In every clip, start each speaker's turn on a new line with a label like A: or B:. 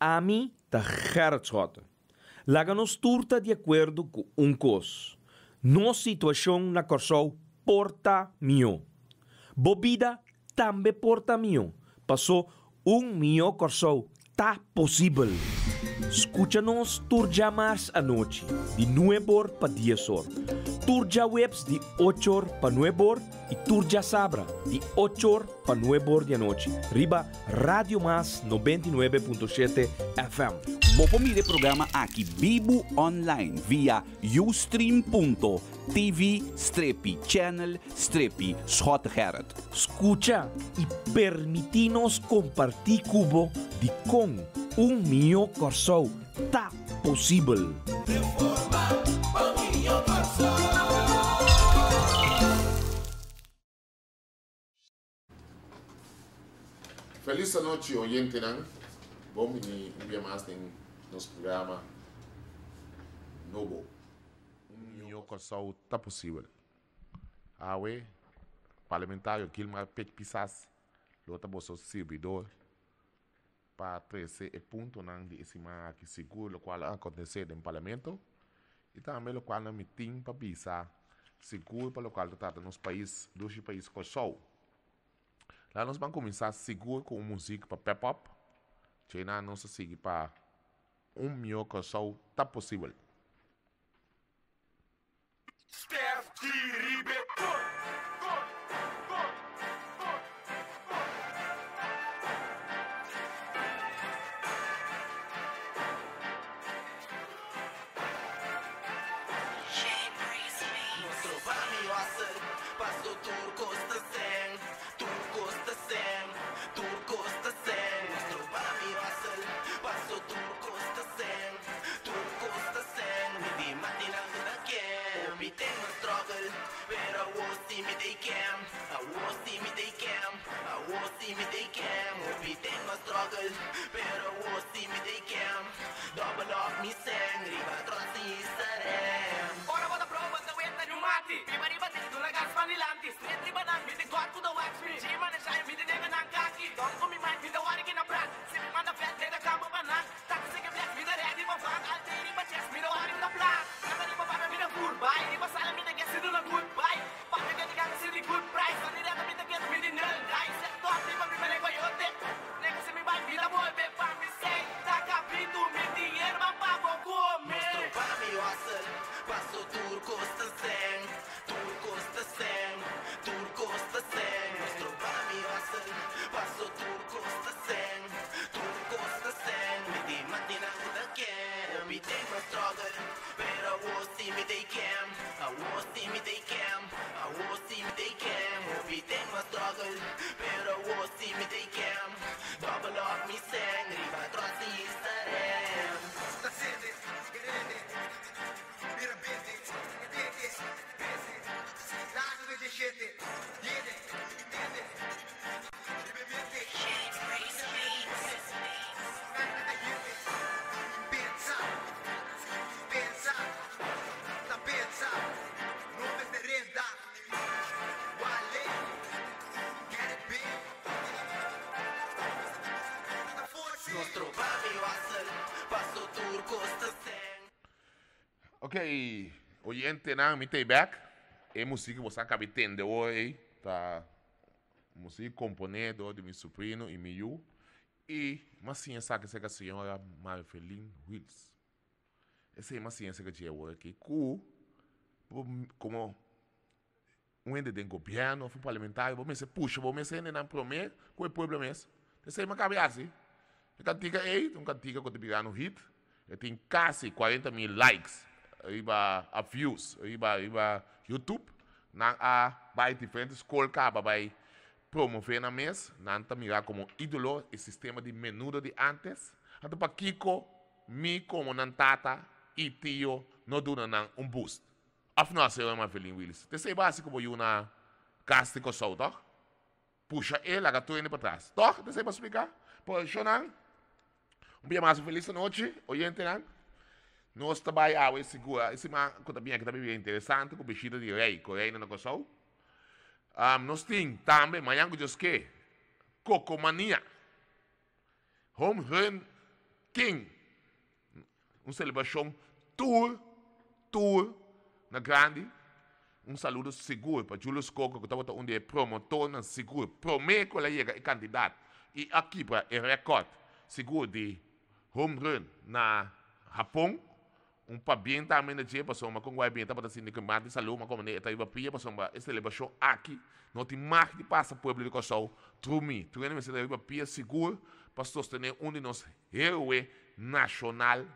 A: Ami ta Gerrit Schotte. Laga nos tur ta di akuerdo ku un kos, nos situashon na Kòrsou por ta mihó. Bo bida tambe por ta mihó, pasó un mihó Kòrsou ta posibel. Skucha nos tur djamars anochi di nueb'or pa dies'or, tur djaweps di och'or pa nueb'or i tur djasabra di och'or pa nueb'or di anochi riba Radio Mas 99.7 FM.
B: Bo por mira e programa aki bibu online via ustream.tv strepi channel strepi Schottegerrit.
A: Skucha i permití nos kompartí ku bo dikon un mihó Kòrsou ta posibel.
C: Reforma pa mihó Kòrsou.
D: Felis anochi oyentenan, bon bini un bia mas den nos programa nobo. Un mihó Kòrsou ta posibel. Awe Parlamentario Gilmar Pech Pisas lo ta boso sirbidor pa trese e puntonan di e siman aki sigur lokual a akontesé den Parlamento i tambe lokual nan mi tin pa bisa sigur pa lokual ta trata nos pais dushi pais Kòrsou. La nos ban kuminsá sigur ku un muzik pa pep up, djei nan nos a sigui pa un mihó Kòrsou ta posibel. Ok, oyentenan, mi ta back. E muzik ku boso a kaba di tende awor ei ta muzik komponé dor di mi suprino i mi yu. I mi a siña esaki serka señora Marvelin Wills. Esei mi a siña serka dje awor aki ku bo komo un hende den gobièrnu òf un parlamentario bo mester pusha bo mes hendenan promé ku e pueblo mes. Esei mi a kaba di hasi. E kantika ei ta un kantika ku ta bira un hit. E tin kasi 40,000 likes riba a views riba riba YouTube. Nan a bai diferente skol kaba bai promové nan mes. Nan ta mira komo ídolo e sistema di menudo di ántes. Anto pakiko mi komo nan tata i tio no duna nan un boost? Òf no, señora Marvelin Willis? Ta esei bo hasi ku bo yu na kas di Kòrsou, tòg? Pusha e laga tur hende patras, tòg? Ta esei bo splika? Por eshonan, un bia mas un felis anochi, oyentenan. Nos ta bai awe sigura e siman ku ta bin aki ta bin interesante ku bishita di rei ku reina na Kòrsou. Nos tin tambe mañan ku Dios ke, Kokomania. Home Run. Ken? Un selebrashon tur tur na grandi. Un saludo sigur pa Julius Coco ku tabata un di e promotornan sigur promé ku el a yega e kandidat i a kibra e rèkòrt sigur di home run na Hapon. Un pabien tambe na dje pasobra kon guai bien tabata sinti ku e mati salú ma komo e ta riba pia pasobra e selebrashon aki no tin mag di pasa pueblo di Kòrsou drumi. Tur hende mester ta riba pia sigur pa sostené un di nos héroe nashonal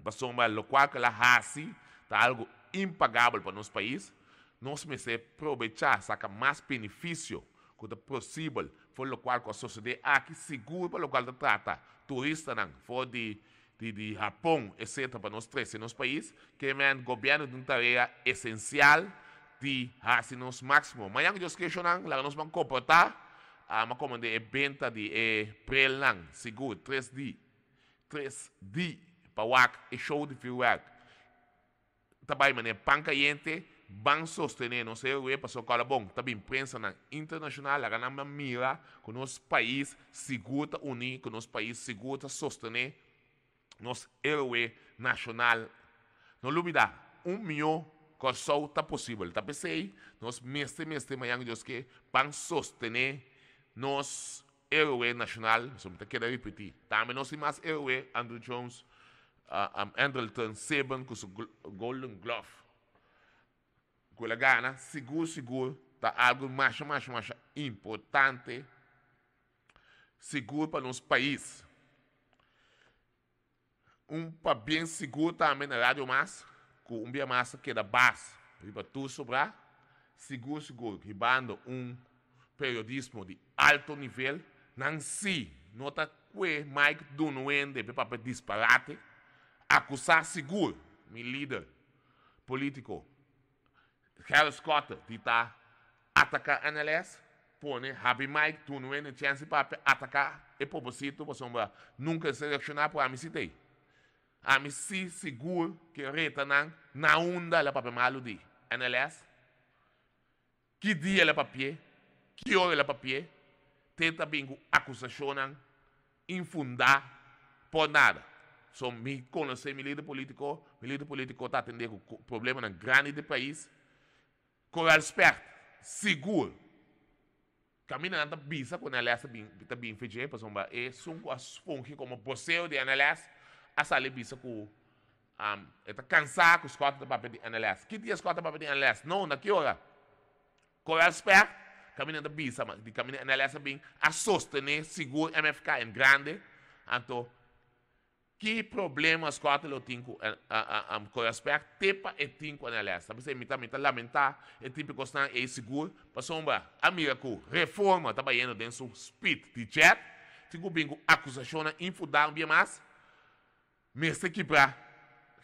D: pasobra lokual ku el a hasi ta algu impagabel pa nos pais. Nos mester probechá saka mas benefisio ku ta posibel for lokual ku a sosodé aki sigur pa lokual ta trata turistanan for di di di Hapon etc pa nos trece nos pais, ke men gobierno tin un tarea esencial di haci nos maximo. Mañan cu Dios kier shonan laga nos ban comporta ama como den e benta di e prelnan sigur 3D 3D pa wak e show di vuurwerk. Ta bai manera pan kayente, ban sostené nos héroe pasobra kòrda bon, ta bin prensanan internashonal laga nan ban mira ku nos pais sigur ta uní, ku nos pais sigur ta sostené nos héroe nashonal. No lubidá, un mihó Kòrsou ta posibel. Ta p'esei nos mester mester mañan ku Dios ke ban sostené nos Héroe nashonal, pasobra mi ta keda ripití, tambe nos tin mas héroe, Andruw Jones, Andrelton Simmons ku su Golden Glove ku el a gana, sigur sigur ta algu masha masha masha importante sigur pa nos pais. Un pabien sigur tambe na Radio Mas ku un bia mas a keda bas riba tur sobrá, sigur sigur hibando un periodismo di alto nivel. Nan si no ta kue Mike Dunuende p'e papia disparate, akusá sigur mi lider politiko Gerrit Schotte di ta Ataka NLS, pone Habi Mike Tunwe na chèns di papia ataka e poposito pasobra nunka e sa reakshoná por ami si t'ei. Ami si sigur ke reta nan na unda el a papia malu di NLS, ki dia el a papi'é, ki ora el a papi'é, te ta bin ku akusashonnan infundá por nada. So mi konosé mi lider polítiko, mi lider polítiko ta atendé ku problemanan grandi di pais. Coral Specht, Sigur. Caminda nan ta bisa cu NLS ta bin ta bin fedje pasobra esun cu a fungi como vocero di NLS a sali bisa cu e ta cansa cu Scott ta papia di NLS. Ki dia Scott ta papia di NLS? No, na ki ora? Coral Specht, Caminda nan ta bisa di caminda NLS a bin a sostene sigur MFK en grande anto Ki problema Scott lo tin ku ku respect te pa e tin ku NLS? Ta p'esei mi ta mi ta lamentá e tipo di kosnan ei sigur pasobra a mira ku reforma ta bayendo den su speed di jet tin ku bin ku akusashonnan infundá un bia mas mester kibra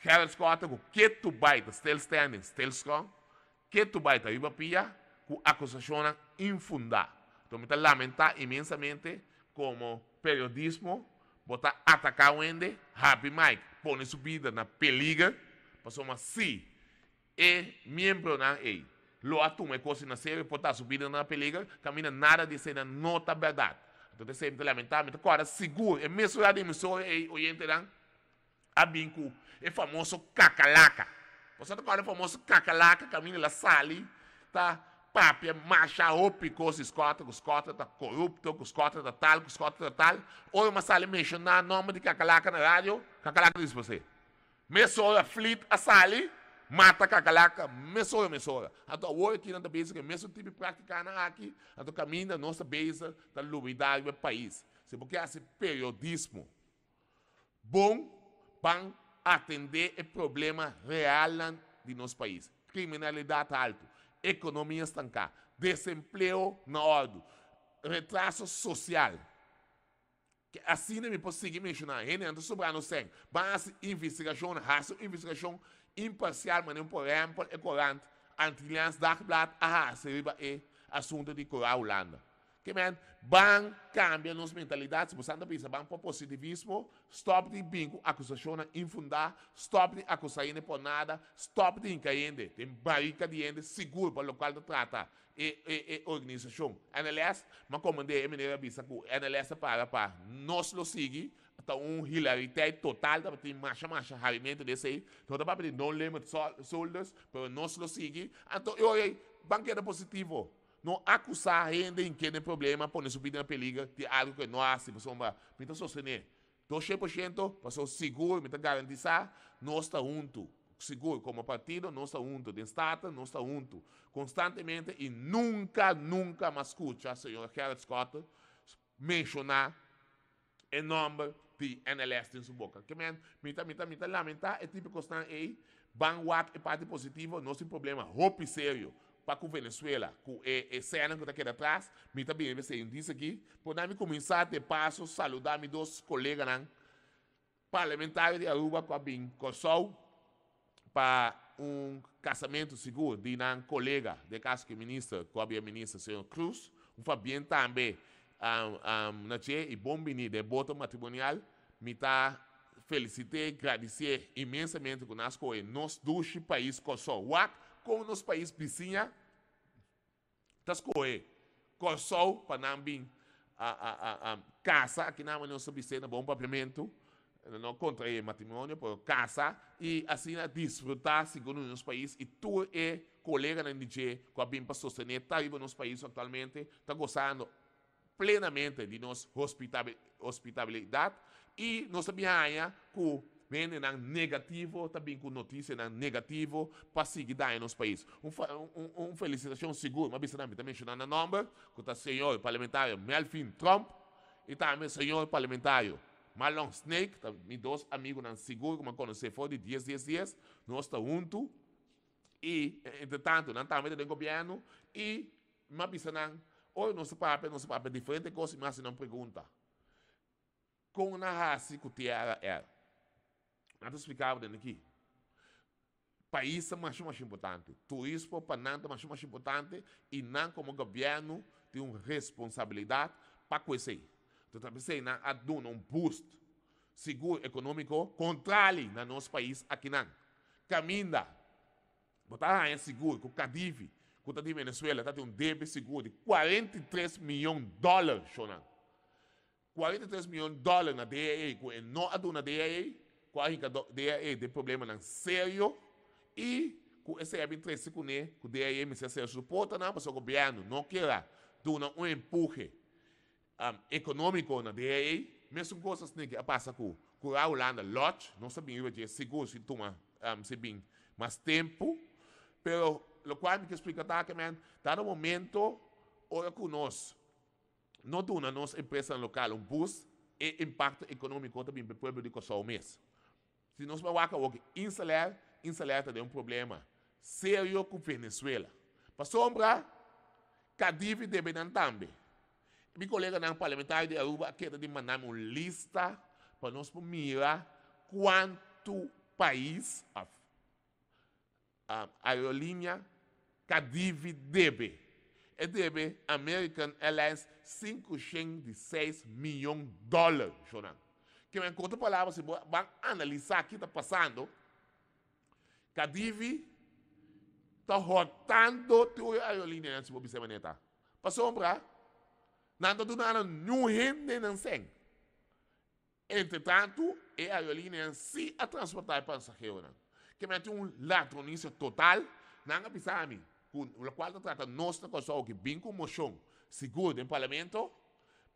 D: Gerrit Schotte ku ketu bai ta still standing still strong ketu bai ta riba pia ku akusashonnan infundá. Enton mi ta lamentá inmensamente komo periodismo Bo ta ataká un hende? Happy Mike pone su bida na peliger pasobra si e miembronan ei lo a tuma e kos na serio por ta su bida na peliger, kaminda nada di eseinan no ta bèrdat. Anto ta esei mi ta lamentá, mi ta kòrda sigur e mes ora di emisora ei oyentenan a bin ku e famoso kakalaka. Boso ta kòrda e famoso kakalaka kaminda el a sali ta papia masha hopi kos di Scott, ku Scott ta korupto, ku Scott ta tal, ku Scott ta tal. Ora mi a sali menshoná nòmber di kakalaka na radio, kakalaka disparsé. Mesora Fleet a sali mata kakalaka mesora mesora. Anto awor aki nan ta bezig ku e mesun tipo di práktikanan aki, anto kaminda nos ta bezig ta lubidá riba e pais. Si bo ke hasi periodismo Bon ban atendé e problema realnan di nos pais, kriminalidat haltu, ekonomia stanká, desempleo na òrdu, retraso sosial. Ke asina mi por sigui menshoná, hendenan ta sobrá nos sèn. Ban hasi investigashon, hasi un investigashon imparsial manera por ehèmpel e korant Antilliaans Dagblad a hasi riba e asuntu di Korá Hulanda. Ke men, ban kambia nos mentalidat, si bo sa ta bisa ban pa positivismo, stòp di bin ku akusashonnan infundá, stòp di akusá hende por nada, stòp di hinka hende den barika di hende sigur pa lokual ta trata e e e organisashon. NLS, m'a komand'é e meneer a bisa ku NLS ta para pa nos lo sigui. ta un hilariteit total, tabatin masha masha harimentu di esei. No ta papia di no limit soldiers, pero nos lo sigui. Anto e ora ei, ban keda positivo. No akusá hende hink'é den problema, pone su bida na peliger di algu ku e no hasi, pasobra mi ta sostené 200%, pasobra sigur mi ta garantisá nos ta huntu, sigur komo partido nos ta huntu, den Staten nos ta huntu konstantemente i nunka nunka m'a skucha señor Gerrit Schotte menshoná e nòmber di NLS den su boka. Ke men, mi ta mi ta mi ta lamentá e tipo kosnan ei, ban wak e parti positivo, nos tin problema hopi serio pa ku Venezuela, ku e e sènan ku ta keda atras, mi ta bini esei un dis aki, por nan mi kuminsá de paso saludá mi dos koleganan parlamentario di Aruba ku a bin Kòrsou pa un kasamentu sigur di nan kolega, den kaso ku e minister ku a bira minister señor Cruz, un fabien tambe na dje i bon bini den boto matrimonial. Mi ta felisit'é, gradisié inmensamente ku nan a skohe nos dushi pais Kòrsou. Wak kon nos pais bisiña ta skohe Kòrsou pa nan bin kasa aki nan, nos ta bis'é na bon papiamentu, no kontraé matrimonio, pero kasa i asina disfrutá segun nos pais i tur e koleganan di dje ku a bin pa sostené ta riba nos pais aktualmente ta gosando plenamente di nos hospitabilidat i nos ta bin haña ku hendenan negativo ta bin ku notisianan negativo pa sigui daña nos pais. Un un felisitashon sigur, mi a bisa nan, mi ta menshoná nan nòmber, ku ta señor parlamentario Melvin Tromp i tambe señor parlamentario Marlon Snake, ta mi dos amigunan sigur ku mi a konosé for di dies dies dies, nos ta huntu i entretantu nan tambe ta den gobièrnu i Mi a bisa nan, Ora nos ta papia, nos ta papia diferente kos i mi a hasi nan pregunta, Kon nan hasi ku tera er? Nan ta splika bo den aki. Pais ta masha masha importante. Turismo pa nan ta masha masha importante i nan komo gobièrnu tin un responsabilidat pa ku esei. Enton ta p'esei nan a duna un boost sigur ekonómiko kontrali na nos pais akinan. Kaminda Bo ta haña sigur ku Cadivi, ku ta di Venezuela, ta tin un debe sigur di 43 miyon dòler, shownan. 43 miyon dòler na DEA ku e no a duna DEA, ku a hinka DEA den problemanan serio i ku esei a bin trese kuné ku DEA mester a sera su portanan pasobra gobièrnu no kier a duna un empuhe ekonómiko na DEA. Mesun kos asina ke a pasa ku Kura Hulanda Lodge, nos a bin riba dje sigur si tuma si bin mas tempu, pero lokual mi ke splika ta ke men ta na momento ora ku nos no duna nos empresanan lokal un boost e impakto ekonómiko ta bin pa e pueblo di Kòrsou mes. Si nos bai wak awor ke Inselair, Inselair ta den un problema serio ku Venezuela. Pasobra Cadivi debe nan tambe. Mi koleganan parlamentario di Aruba a keda di manda mi un lista pa nos por mira kuantu pais of aerolinea Cadivi debe. E debe American Airlines 506 miyon dòler, shownan. Ke men ku otro palabra si bo ban analisa ki ta pasando, Cadivi ta hortando tur e aerolineanan si bo bisa e manera ta. Pasobra nan ta duna nan niun hende nan sèn. Entretantu e aerolineanan si a transportá e pasaheronan. Ke men tin un ladronisia total. Nan a bisa mi ku lokual ta trata nos na Kòrsou ki bin ku moshon sigur den parlamento,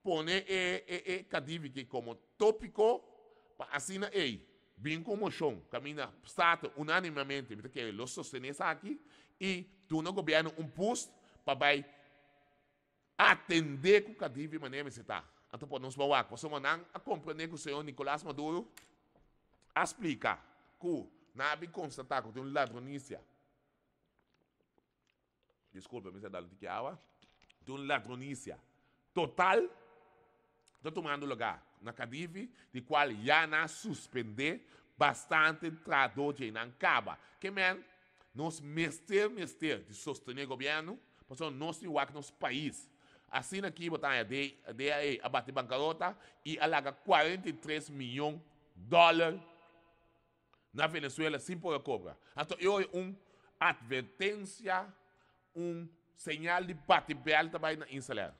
D: pone e e Cadivi ki komo tópiko pa asina ei bin ku un moshon kaminda Staten unánimamente mi ta kere lo sostené esaki i duna gobièrnu un boost pa bai atendé ku Cadivi manera mester ta. Anto por nos por wak pasobra nan a komprendé ku señor Nicolas Maduro a splika ku nan a bin konstatá ku tin un ladronisia. Disculpe, mi sa dal un tiki awa. Tin un ladronisia total ta tumando lugar na Cadivi, di cual ya nan a suspende bastante trahador dje nan caba. Ke men, nos mester mester di sostene gobierno, pasobra nos tin wak nos pais. Asina aki bo ta haña DAE a bati bancarota y a laga 43 miyon dollar na Venezuela sin por a cobra. Anto e oye un advertencia, un señal di bati bel ta bay na Inselair.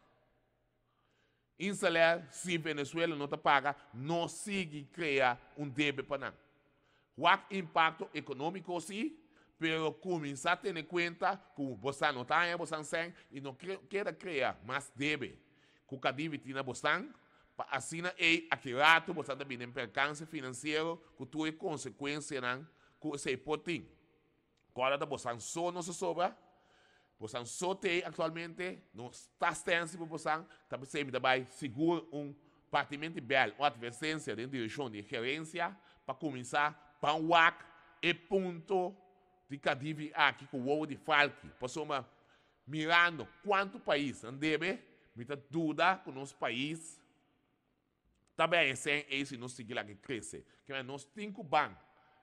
D: Inselair, si Venezuela no ta paga, no sigui krea un debe pa nan. Wak impakto ekonómiko si, pero kuminsá tene kuenta ku bosan no ta haña bosan sèn i no keda krea mas debe ku Cadivi tin na bosan, pa asina ei aki ratu bosan ta bini den perkanse finansiero ku tur e konsekuensianan ku esei por tin. Kòrda ta bosan so nos a sobra, bosan so t'ei aktualmente, no ta stensi pa bosan, ta p'esei mi ta bai sigur un partimenti bèl, un atvertensia den direkshon di e gerensia pa kuminsá ban wak e punto di Cadivi aki ku wowo di falki, pasobra mirando kuantu pais nan debe, mi ta duda ku nos pais Ta bèn e sèn ei si nos sigui laga krese. Kimen nos tin ku ban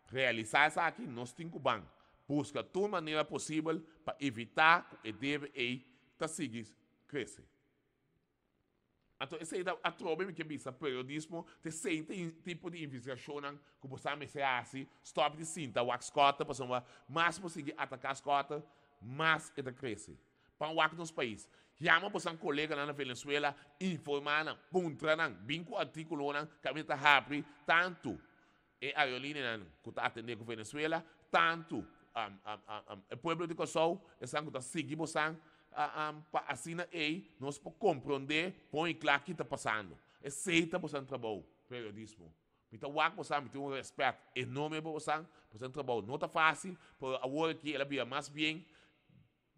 D: realisá esaki, nos tin ku ban buska tur manera posibel pa evitá ku e debe ei ta sigui krese. Anto esei ta atrobe mi ke bisa periodismo ta esei ta e tipo di investigashonnan ku bo sa mester hasi, stòp di sinta wak skòter pasobra mas bo sigui ataká skòter mas e ta krese. Pa wak nos pais. Yama bosan koleganan na Venezuela, informa nan, puntra nan, bin ku artikulonan kaminda ta habri tantu e aerolineanan ku ta atende ku Venezuela, tantu e pueblo di Kòrsou, esnan ku ta sigui bosan pa asina ei nos por komprondé bon i kla ki ta pasando. Esei ta bosan trabou, periodismo. Mi ta wak bosan, mi tin un rèspèt enorme pa bosan, bosan trabou no ta fásil, pero awor aki el a bira mas bien.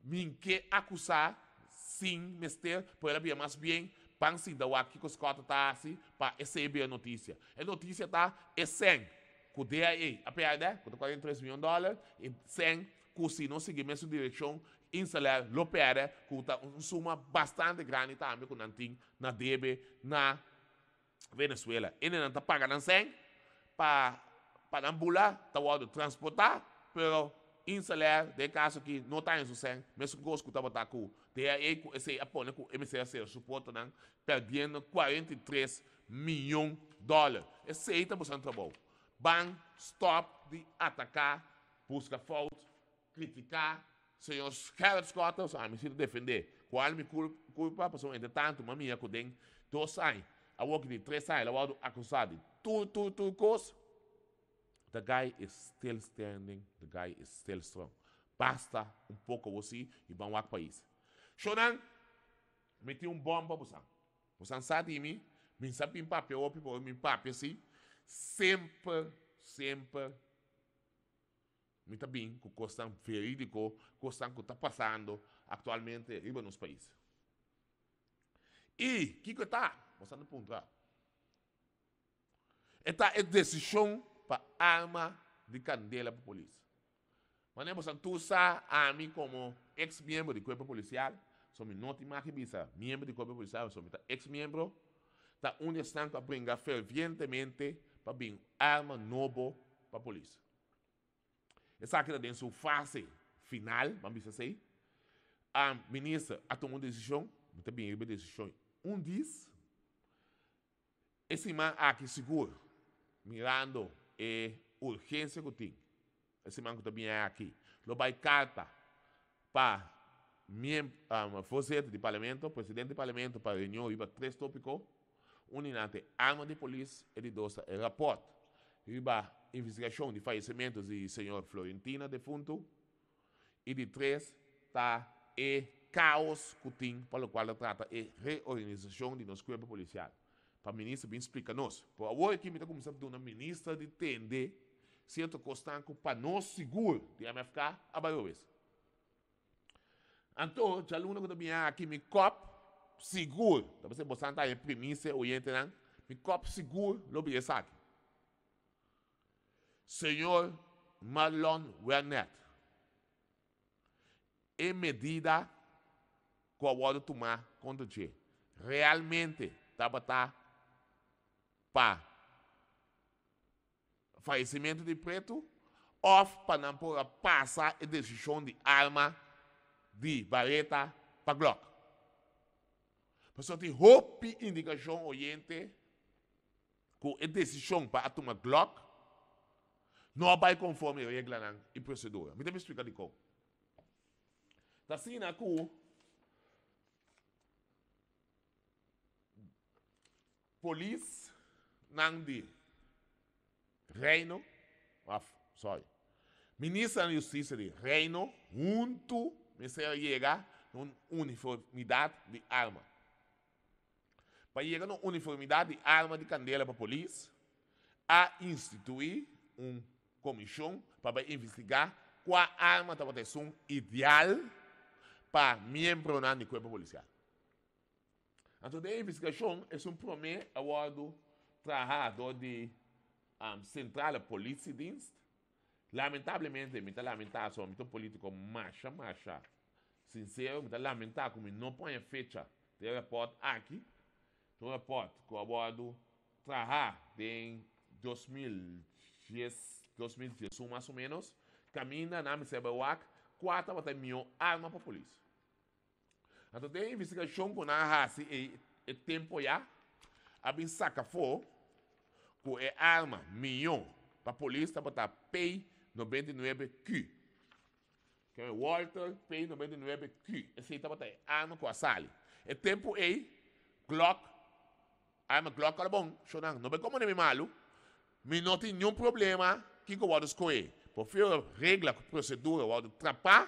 D: Min ke akusá sin mester, pero el a bira mas bien pan sinta wak kiko Scott ta hasi pa esei bira notisia. E notisia ta e sèn ku DAE a pèrdè, ku ta 43 mion dòler, i sèn ku si no sigui mesun direkshon Inselair lo pèrdè, ku ta un suma bastante grandi tambe ku nan tin na debe na Venezuela. Hendenan ta paga nan sèn pa pa nan bula ta wòrdu transportá, pero Inselair den e kaso aki no ta haña su sèn, mesun kos ku tabata ku DAE ku esei a pone ku e mester a sera su portanan pèrdiendo 43 miyon dòler. Esei ta bosan trabou. Ban stòp di ataká, buska fout, Kritiká señor Gerrit Schotte, so ami si ta defendé. Kual mi kulpa? Pasobra entre tantu mi a mira ku den dos aña, awor ki di tres aña el a wòrdu akusá di tur tur tur kos. The guy is still standing, the guy is still strong. Basta un poko awor si i ban wak pais. Shownan, mi tin un bòm pa bosan. Bosan sa di mi, mi sa bin papia hopi, pero mi papia si semper, semper. Mi ta bin ku kosnan verídiko, kosnan ku ta pasando aktualmente riba nos pais. I kiko e ta? Boso ta puntra. E ta e desishon pa arma di kandela pa polis. Manera boso tur sa, ami komo eks miembro di kuerpo polisial, so mi no tin mag di bisa miembro di kuerpo polisial, pasobra mi ta eks miembro, ta un di esnan ku a bringa fervientemente pa bin arma nobo pa polis. Esaki ta den su fase final, ban bisa esei. A minister a tuma un desishon, mi ta bini riba e desishon un dis. E siman aki sigur, mirando e urgensia ku tin, e siman ku ta bini aki, lo bai karta pa voorzitter di parlamento, presidente di parlamento pa reunion riba tres topiko. Un di nan ta e arma di polis, e di dos ta e raport riba investigashon di fayesimentu di señor Florentina defuntu i di tres ta e kaos ku tin pa lokual ta trata e reorganisashon di nos kuerpo polisial. Pa minister bin splika nos. Por awor aki mi ta kuminsá duna minister di tende sierto kosnan ku pa nos sigur di MFK a bai robes. Anto, djaluna ku ta bini aki, mi kòp sigur, ta p'esei bosan ta haña primisia, oyentenan, mi kòp sigur lo bira esaki. Señor Marlon Wernet, e medida ku a wòrdu tumá kontra dje realmente tabata pa fayesimentu di pretu òf pa nan por a pasa e desishon di arma di bareta pa Glock. Pasobra tin hopi indikashon oyente ku e desishon pa a tuma Glock no a bai konforme reglanan i prosedura. Mi ta bin splika dikon. Ta asina ku. Polis nan di Reino, of sorry, Ministernan di Hustisia di Reino huntu mester a yega na un uniformidat di arma. Pa yega na un uniformidat di arma di kandela pa polis, a instituí un komishon pa bai investigá kua arma tabata esun ideal pa miembronan di kuerpo polisial. Anto den e investigashon esun promé a wòrdu trahá dor di Centrale Politiedienst. Lamentablemente mi ta lamentá aso mi ta un polítiko masha masha sinsero, mi ta lamentá ku mi no por haña fecha den e rapòrt aki. Ta un rapòrt ku a wòrdu trahá den 2010, 2011 mas o ménos, kaminda nan mester bai wak kua tabata e mihó arma pa polis. Anto den e investigashon ku nan a hasi ei e tempu ya, a bin saka afó ku e arma mihó pa polis tabata P99Q. Ke Walther P99Q, esei tabata e arma ku a sali. E tempu ei Glock, arma Glock ora bon, shownan, no bai komo mi malu, mi no tin niun problema kiko wòrdu skohe. Por fiu regla ku prosedura wòrdu trapá.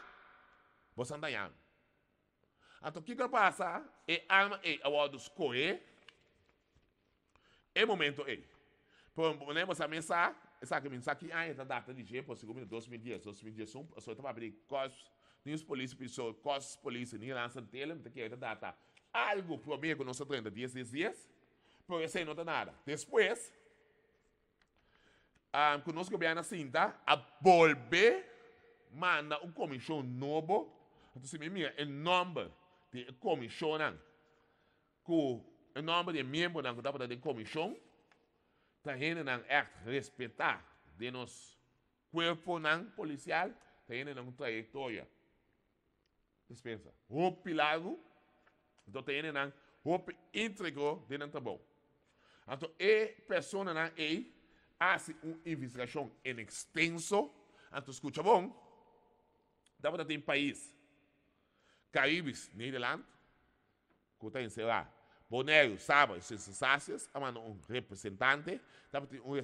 D: Bo san daña mi. Anto kiko a pasa? E alma ei a wòrdu skohé e momento ei. Pero manera bo sa mes sa, esaki mi no sa ki aña e ta data di dje, por segun mi ta 2010, 2011, pasobra e ta papia di Korps Nieuwspolitie, piso Korps Politie Nederlandse Antillen, mi ta kere ta data algu promé ku nos a drenta dies dies dies, pero esei no ta nada. Despues, ku nos gobierno a sinta a bolbe manda un komishon nobo. Anto si mi mira e nòmber di e komishonnan ku e nòmber di e miembronan ku tabata den komishon ta hendenan ègt respetá den nos kuerponan polisial, ta hendenan ku trayektoria. Dispensa. Hopi largu, anto ta hendenan hopi íntegro den nan trabou. Anto e personanan ei a hasi un investigashon en ekstenso, anto skucha bon, tabata tin pais Karibis Nederland ku ta enserá Boneiru, Saba i Sint Eustatius a manda un representante, tabatin un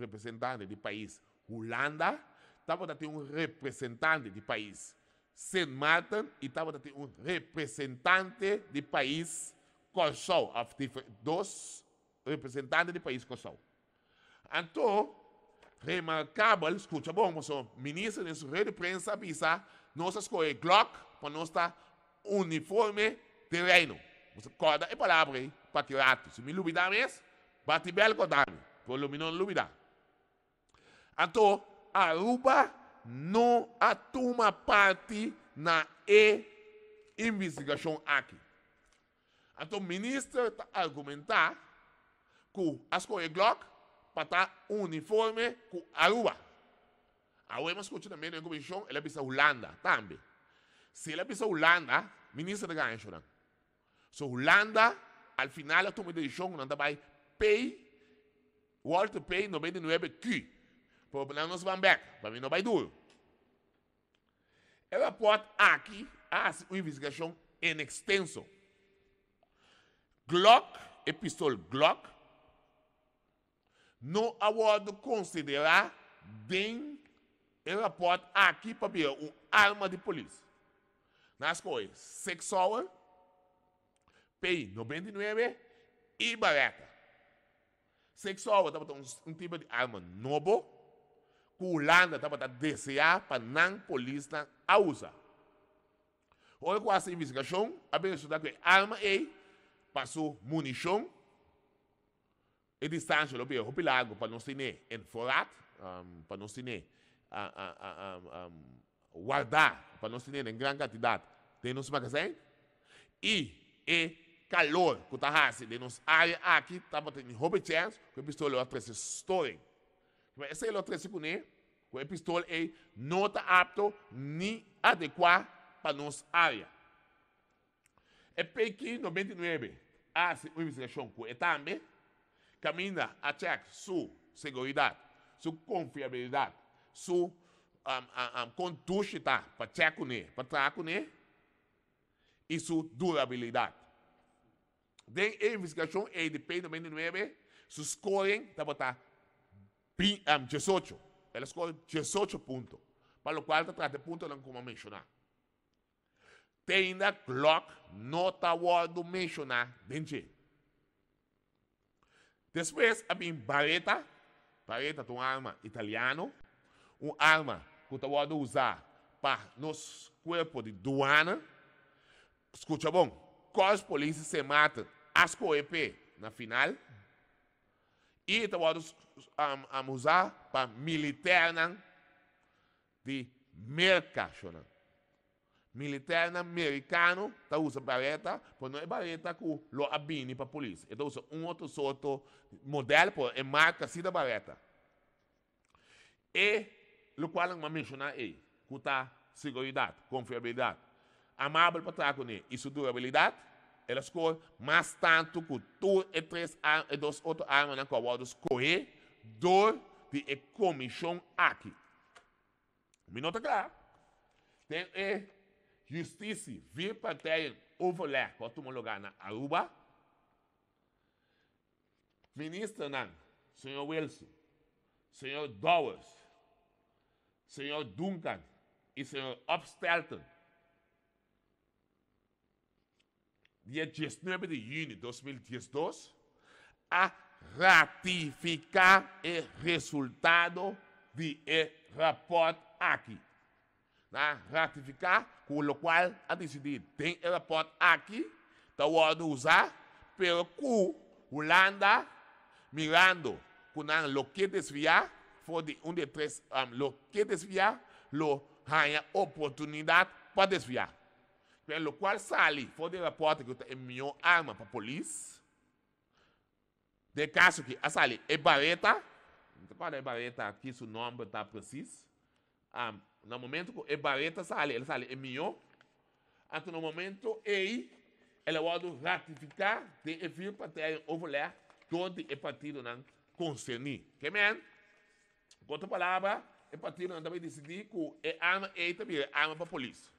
D: representante di pais Hulanda, tabata tin un representante di pais Sint Maarten i tabata tin un representante di pais Kòrsou, òf dos representante di pais Kòrsou. Anto, remarkabel, skucha bon, pasobra minister den su rueda di prensa a bisa, nos a skohe Glock pa nos ta uniforme den Reino. Bo sa kòrda e palabra ei pa ki ratu. Si mi lubidá mes, bati bèl kòrda mi, pero lo mi no lubidá. Anto, Aruba no a tuma parti na e investigashon aki. Anto minister ta argumentá ku a skohe Glock pa ta uniforme ku Aruba. Awe mi a skucha tambe den komishon el a bisa Hulanda tambe. Si el a bisa Hulanda, minister ta gaña eshonan. So Hulanda al final a tuma e desishon ku nan ta bai pay Walter Pay 99 Q. Pero nan no sa ban bek, pa mi no bai duru. E rapòrt aki a hasi un investigashon en ekstenso. Glock, e pistol Glock, no a wòrdu konsiderá den e rapòrt aki pa bira un arma di polis. Nan a skohe Sig Sauer, P 99 i Beretta. Sig Sauer tabata un tipo di arma nobo ku Hulanda tabata deseá pa nan polisnan a usa. Ora ku hasi investigashon a bin resultá ku e arma ei pa su munishon e distansha lo bira hopi largu pa nos tene en voorraad, pa nos tene wardá, pa nos tene den gran kantidat den nos magazijn. I e kalor ku ta hasi den nos área aki tabata tin hopi chèns ku e pistol lo a trese storing. Esei lo a trese kuné ku e pistol ei no ta apto ni adekuá pa nos área. E PQ 99 a hasi un investigashon ku e tambe, kaminda a chèk su seguridat, su konfiabilidat, su kon dushi ta pa chèk kuné, pa traha kuné i su durabilidat. Den e investigashon ei di P99 su scoring tabata 18. El a score 18 punto, pa lokual ta trata e puntonan ku mi a menshoná. Te ainda Glock no ta wòrdu menshoná den dje. Despues a bin Baretta, Baretta ta un arma italiano, un arma ku ta wòrdu usá pa nos kuerpo di duana. Skucha bon, Korps Politie Sint Maarten a skohe p'e na final i e ta wòrdu usá pa militèrnan di Merka, shonnan. Militernan merikano ta usa bareta, pero no e bareta ku lo a bini pa polis. E ta usa un otro sorto model, pero e marka si ta bareta. E lokual nan a menshoná ei, ku ta seguridat, konfiabilidat, amabel pa traha kuné i su durabilidat, el a skor mas tantu ku tur e tres e dos otro armanan ku a wòrdu skohé dor di e komishon aki. Mi no ta kla. Den e Justitie Vierpartijen Overleg ku a tuma lugá na Aruba, ministernan señor Wilson, señor Dowers, señor Duncan i señor Opstelten dia diesnuebe di yüni 2012 a ratifiká e resultado di e rapòrt aki. Nan a ratifiká ku lokual a disidí den e rapòrt aki ta wòrdu usá, pero ku Hulanda mirando ku nan lo ke desviá for di un di e tres lo ke desviá lo haña oportunidat pa desviá. Pero locual sali for di e raporte cu ta e mihor arma pa polis, den e caso aki a sali e Barreta, mi ta corda e Barreta ki su nomber ta precies, na momento cu e Barreta sali, el a sali e mihor, anto na momento ey el a wordo ratifica den e vierpartijen overleg door di e partidonan concerni. Ke men? Ku otro palabra, e partidonan ta bay disidí ku e arma ei ta bira e arma pa polis.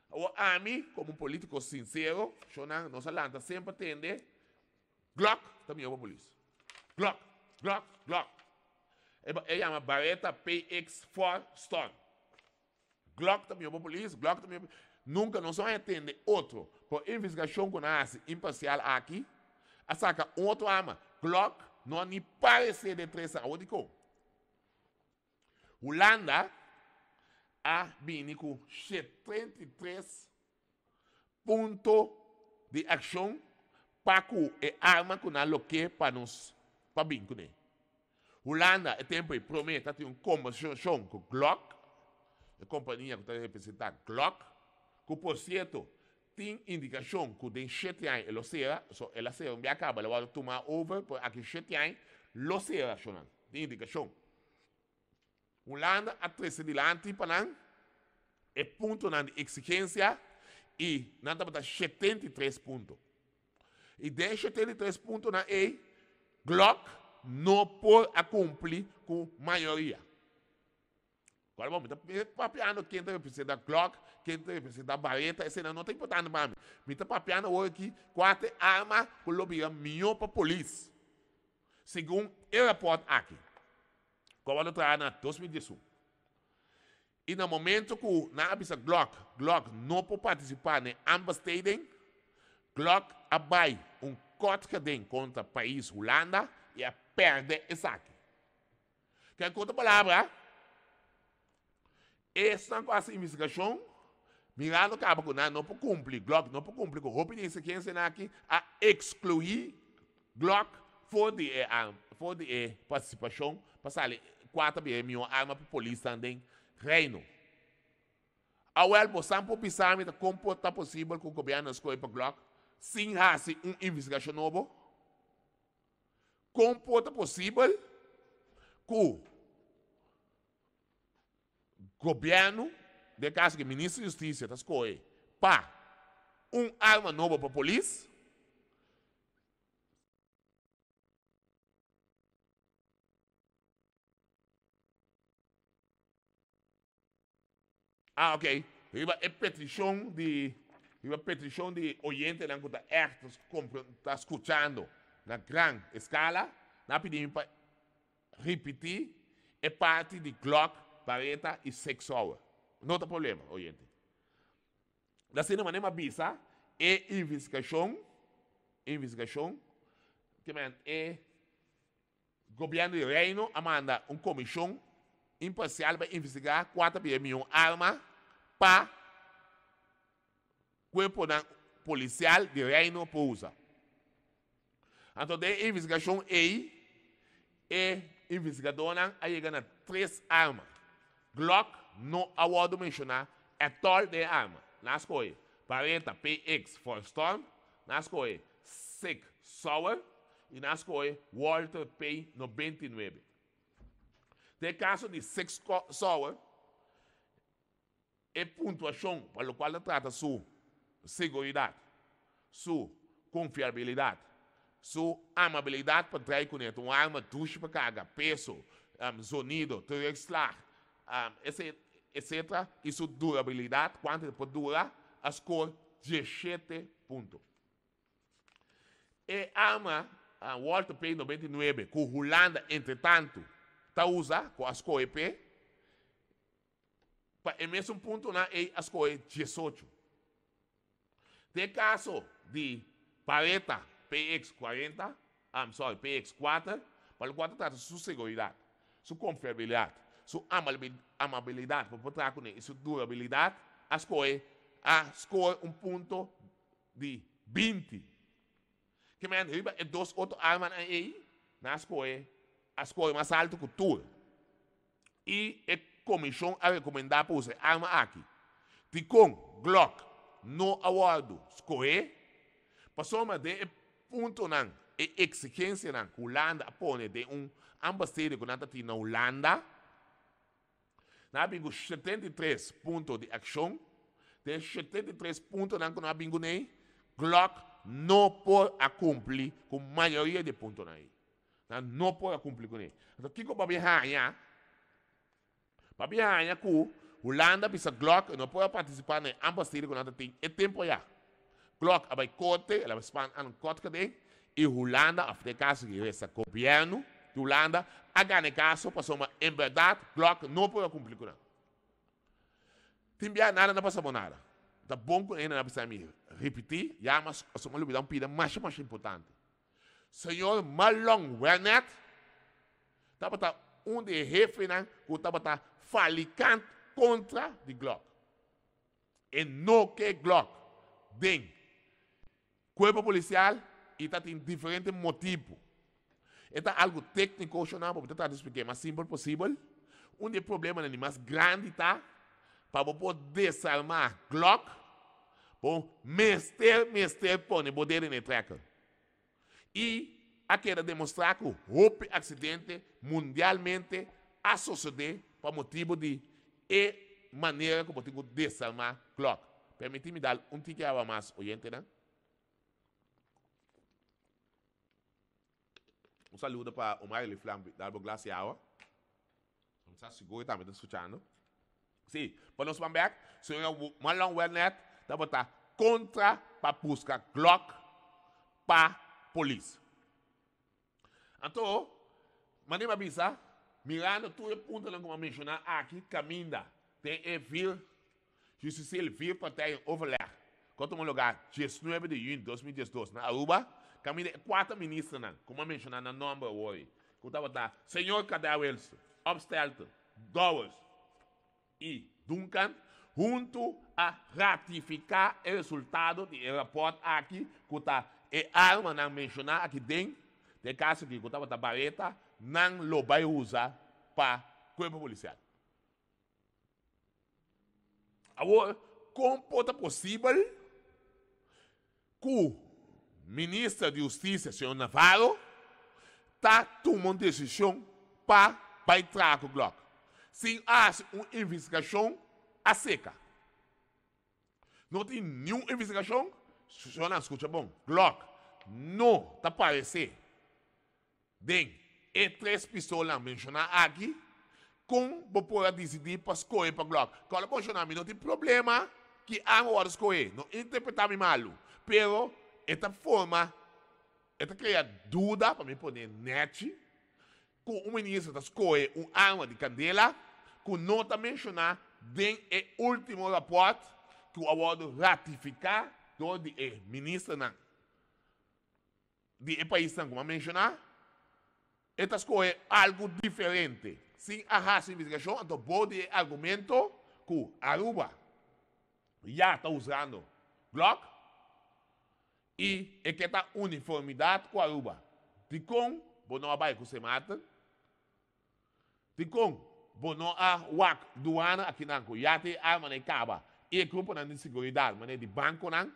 D: Awor ami, komo un polítiko sinsero, shownan, nos a lanta semper tende, Glock ta mihó pa polis. Glock, Glock, Glock. E yama Baretta PX4 Storm. Glock ta mihó pa polis, Glock ta mihó pa. Nunka nos no a tende otro. Por investigashon ku nan a hasi imparsial aki, a saka un otro arma. Glock no a ni paresé den tres aña. Awor dikon? Hulanda a bini ku 73 punto di akshon pa ku e arma ku nan lo ke pa nos pa bin kuné. Hulanda e tempu ei promé ta tin un kombersashon ku Glock, e kompania ku ta representá Glock, ku por sierto tin indikashon ku den shete aña e lo sera, so el a sera un bia kaba el a wòrdu tumá over, pero aki shete aña lo sera shonnan, tin indikashon. Hulanda a trese dilanti pa nan e puntonan di eksigensia i nan tabata 73 punto. I den e 73 puntonan ei, Glock no por a kumpli ku mayoria. Kòrda bo, mi ta papiando ken ta representa Glock, ken ta representa Barretta, eseinan no ta importante pa mi. Mi ta papiando awor aki kua ta e arma ku lo bira mihó pa polis, segun e rapòrt aki. Ku a wòrdu traha na 2011. I na momento ku nan a bisa Glock, Glock no por partisipá na e aanbesteding, Glock a bai un kort geding kontra pais Hulanda i a pèrdè esaki. Ke ku otro palabra, esnan ku hasi investigashon, mirando kaba ku nan no por kumpli, Glock no por kumpli ku hopi di e eksigensianan aki, a ekskluí Glock for di e for di e partisipashon pa sali kua ta bira e mihó arma pa polisnan den Reino. Awel bosan por bisa mi ta kon por ta posibel ku gobièrnu a skohe pa Glock sin hasi un investigashon nobo? Kon por ta posibel ku Gobièrnu, den kaso ku e minister di hustisia ta skohe pa un arma nobo pa polis? Ah, ok. Riba e petishon di. Riba petishon di oyentenan ku ta ègt ta skuchando na gran eskala, nan a pidi mi pa ripití e parti di Glock, Barretta i Sig Sauer. No ta problema, oyente. Ta asina manera mi a bisa, e investigashon, investigashon, ke men e Gobièrnu di Reino a manda un komishon imparsial pa investigá kua ta bira mihó arma pa kuerponan polisial di Reino por usa. Anto den e investigashon ei e investigadónan a yega na tres arma. Glock no a wòrdu menshoná ètòl den e arma. Nan a skohe Baretta PX for Storm, nan a skohe Sig Sauer i nan a skohe Walther P 99. Den e kaso di Sig Sauer, E puntuashon pa lokual ta trata su seguridat, su konfiabilidat, su amabilidat pa drai kuné, ta un arma dushi pa karga, peso, zonido, terugslag, etcetera, i su durabilidat, kuantu e por dura, a skor 17 punto. E arma Walter P 99 ku Hulanda entretantu ta usa, ku a skohe p'e, Pa e mesun puntonan ei a skohe 18. Den kaso di Pareta PX 40, I'm sorry, PX 4, pa lokual ta trata su seguridat, su konfiabilidat, su amabilidat pa por traha kuné i su durabilidat, a skohe a skohe un punto di 20. Ke men riba e dos otro armanan ei, nan a skohe a skohe mas altu ku tur. I e komishon a rekomendá pa usa e arma aki. Dikon Glock no a wòrdu skohé? Pasobra den e puntonan, e eksigensianan ku Hulanda a pone den un ambasede ku nan ta tin na Hulanda, nan a bin ku 73 punto di akshon. Den e 73 puntonan ku nan a bin kuné, Glock no por a kumpli ku mayoria di e puntonan ei. Nan no por a cumpli cune. Anto kico Babia haña? Babia haña cu Hulanda bisa Glock e no por a participa na e ambastede cu nan ta tin e tempo aya. Glock a bay corte, el a bay span aan un kort geding y Hulanda, of den caso di resta gobierno di Hulanda, a gana e caso pasobra en berdad Glock no por a cumpli cu nan. Tin bia nada no pasa bo nada. Ta bon cu hende na bisa mi ripiti, ya mas pasobra mi a lubida un pida masha masha importante. Señor Marlon Wernet tabata un di e hefenan ku tabata falikant kontra di Glock. E no ke Glock den kuerpo polisial i ta tin diferente motibu. E ta algu tékniko shona, bo ta trata di splik'é mas simpel posibel. Un di e problemanan di mas grandi ta pa bo por desarmá Glock, bo mester mester pone bo dedo den e trekker. I a keda demostrá ku hopi aksidente mundialmente a sosodé pa motibu di e manera ku bo tin ku desarmá Glock. Permití mi dal un tiki awa mas, oyentenan. Un saludo pa Omar Eliflan, dal bo glas di awa. Mi sa sigur e tambe ta skuchando. Sí, pa nos ban bek, señora Marlon Wernet tabata kontra pa buska Glock pa polis. Anto, manera mi a bisa, mirando tur e puntonan ku mi a menshoná aki, kaminda den e vir Justicieel Vierpartijen Overleg ku a tuma lugá 19 di yüni 2012 na Aruba, kaminda e kuater ministernan ku mi a menshoná nan nòmber awor ei, ku tabata señor Kadel Wilson, Opstelten, Dowers i Duncan, huntu a ratifiká e resultado di e rapòrt aki ku ta e armanan menshoná aki den, den e kaso aki ku tabata bareta, nan lo bai usa pa kuerpo polisial. Awor, kon por ta posibel ku Minister di Hustisia, señor Navarro, ta tuma un desishon pa bai traha ku Glock, sin a hasi un investigashon a seka? No tin niun investigashon? Señornan, skucha bon, Glock no ta paresé Den e tres pistolnan menshoná aki, kon bo por a disidí pa skohe pa Glock? Kòrda menshoná, mi no tin problema. ki arma wòrdu skohé. No interpretá mi malu, pero e ta forma, e ta krea duda, pa mi pone nèchi, ku un minister ta skohe un arma di kandela ku no ta menshoná den e último rapòrt ku a wòrdu ratifiká dor di e ministernan di e paisnan ku mi a menshoná. E ta skohe algu diferente sin a hasi investigashon, anto bou di e argumento ku Aruba ya ta usando Glock i e ke ta uniformidat ku Aruba. Dikon bo no a bai ku Sint Maarten? Dikon bo no a wak duana akinan ku ya ta e armanan e kaba i e gruponan di siguridat manera di bankonan?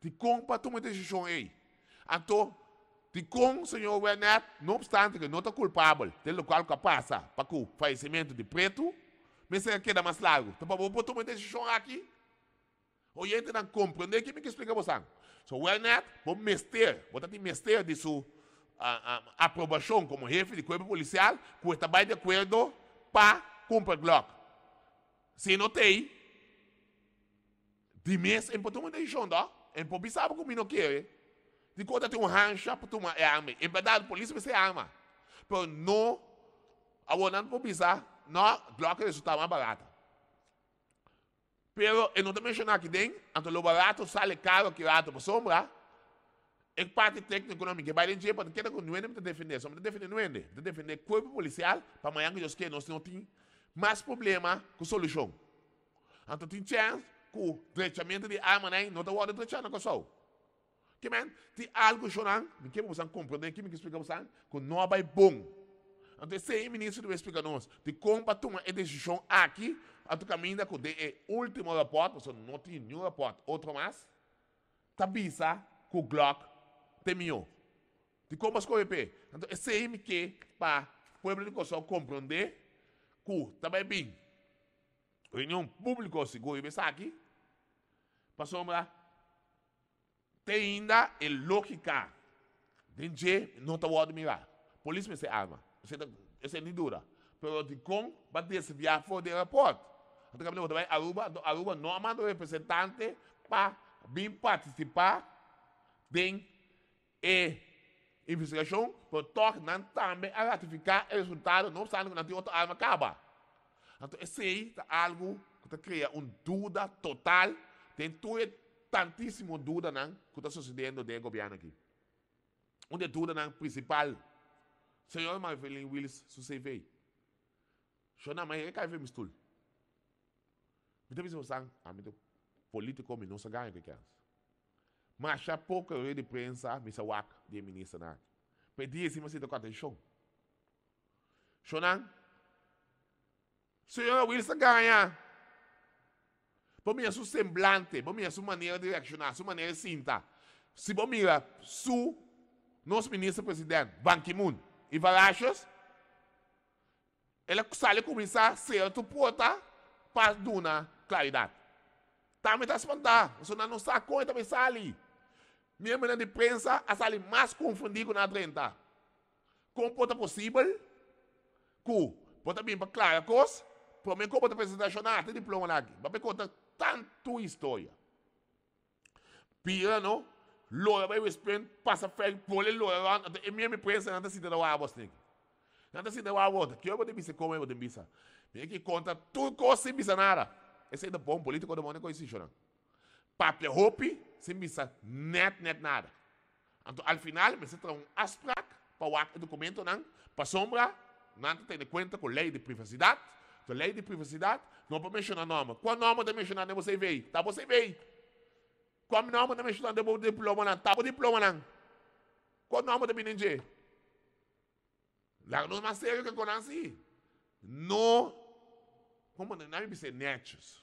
D: Dikon pa tuma e desishon ei? Anto, dikon señor Wernet, no opstante ku e no ta kulpabel den lokual ku a pasa pa ku fayesimentu di Pretu, mester a keda mas largu? Ta pa bo por tuma e desishon aki? Oyentenan komprendé ke mi ke splika bosan. So Wernet, bo mester, bo ta tin mester di su aprobashon komo hefe di kuerpo polisial ku e ta bai di akuerdo pa kumpra Glock. Si e no t'ei, di mes e por tuma un desishon to. E por bisa bo ku mi no kere. Dikon ta tin un hansha pa tuma e arma ei? En bèrdat polis mester e arma, pero no, awor nan por bisa, no, Glock a resultá mas barata. Pero e no ta menciona aki den, anto lo barato sali caro ki rato pasobra e parti tecnico nan mi ke bai den dje pa keda cu nuende mi ta defende, so mi ta defende nuende, mi ta defende cuerpo policial pa mañan cu Dios kier nos no tin mas problema cu solucion. Anto tin chance cu drechamento di armanan no ta wordo drecha na Corsou. Ke men, tin algu shonnan, mi ke pa bosan komprendé, ke mi ke splika bosan, ku no a bai bon. Anto esei e minister debe splika nos, dikon pa tuma e desishon aki, anto kaminda ku den e último rapòrt, pasobra no tin niun rapòrt otro mas, ta bisa ku Glock ta e mihó. Dikon bo a skohe p'e? Anto esei mi ke pa pueblo di Kòrsou komprendé ku ta bai bin reunion públiko sigur riba esaki, pasobra Te ainda e lógika den dje no ta wòrdu mirá. Polis mester arma, esei ta esei ni duda. Pero dikon ba desviá for di e rapòrt? Anto kaminda bo ta bai Aruba, anto Aruba no a manda un representante pa bin partisipá den e investigashon, pero tòg nan tambe a ratifiká e resultado, no opstante ku nan tin otro arma kaba. Anto esei ta algu ku ta krea un duda total den tur e tantísimo dudanan ku ta sosediendo den e gobièrnu aki. Un di e dudanan prinsipal, señor Marvelin Wills su CV. Shona, ma e kai for mi stul. Mi ta bisa bosan, ami ta polítiko, mi no sa gaña ku e kèns. Masha poko rei di prensa mi sa wak di e ministernan aki. Pa e dia esei mi a sinta ku atenshon. Shonnan, señora Wills a gaña. Bo mira su semblante, bo mira su manera di reakshoná, su manera di sinta. Si bo mira su, nos minister president, Ban Ki-moon i Varashos, El a sali kuminsá sera tur porta pa duna klaridat. Tambe ta spantá, pasobra nan no sa kon e ta bai sali. Miembronan di prensa a sali mas konfundí ku nan a drenta. Kon por ta posibel ku bo ta bin pa klara kos, promé ku bo ta presentá shona te diplomanan aki? Bo a bai konta tantu historia. Bira no, lora bai wespent, pasa fèri, pole lora rònt, anto e miembro di prensa nan ta sinta ta wak abos niki. Nan ta sinta wak abos, ki ora bo ta bisa komo bo ta bisa? Mi ki konta tur kos sin bisa nada. Esei ta bon politiko ta bon den konsishonan. Papia hopi sin bisa nèt nèt nada. Anto al final mester traha un afsprak pa wak e dokumentonan pasobra nan ta tene kuenta ku lei di privasidat. To lei di privasidat no por menshoná nòmber. Kua nòmber ta menshoná den bo CV? Ta bo CV. Kua nòmber ta menshoná den bo diplomanan? Ta bo diplomanan. Kua nòmber ta bini den dje? Laga nos mas serio ke konan si. No, komo nan mi bisa nètjes.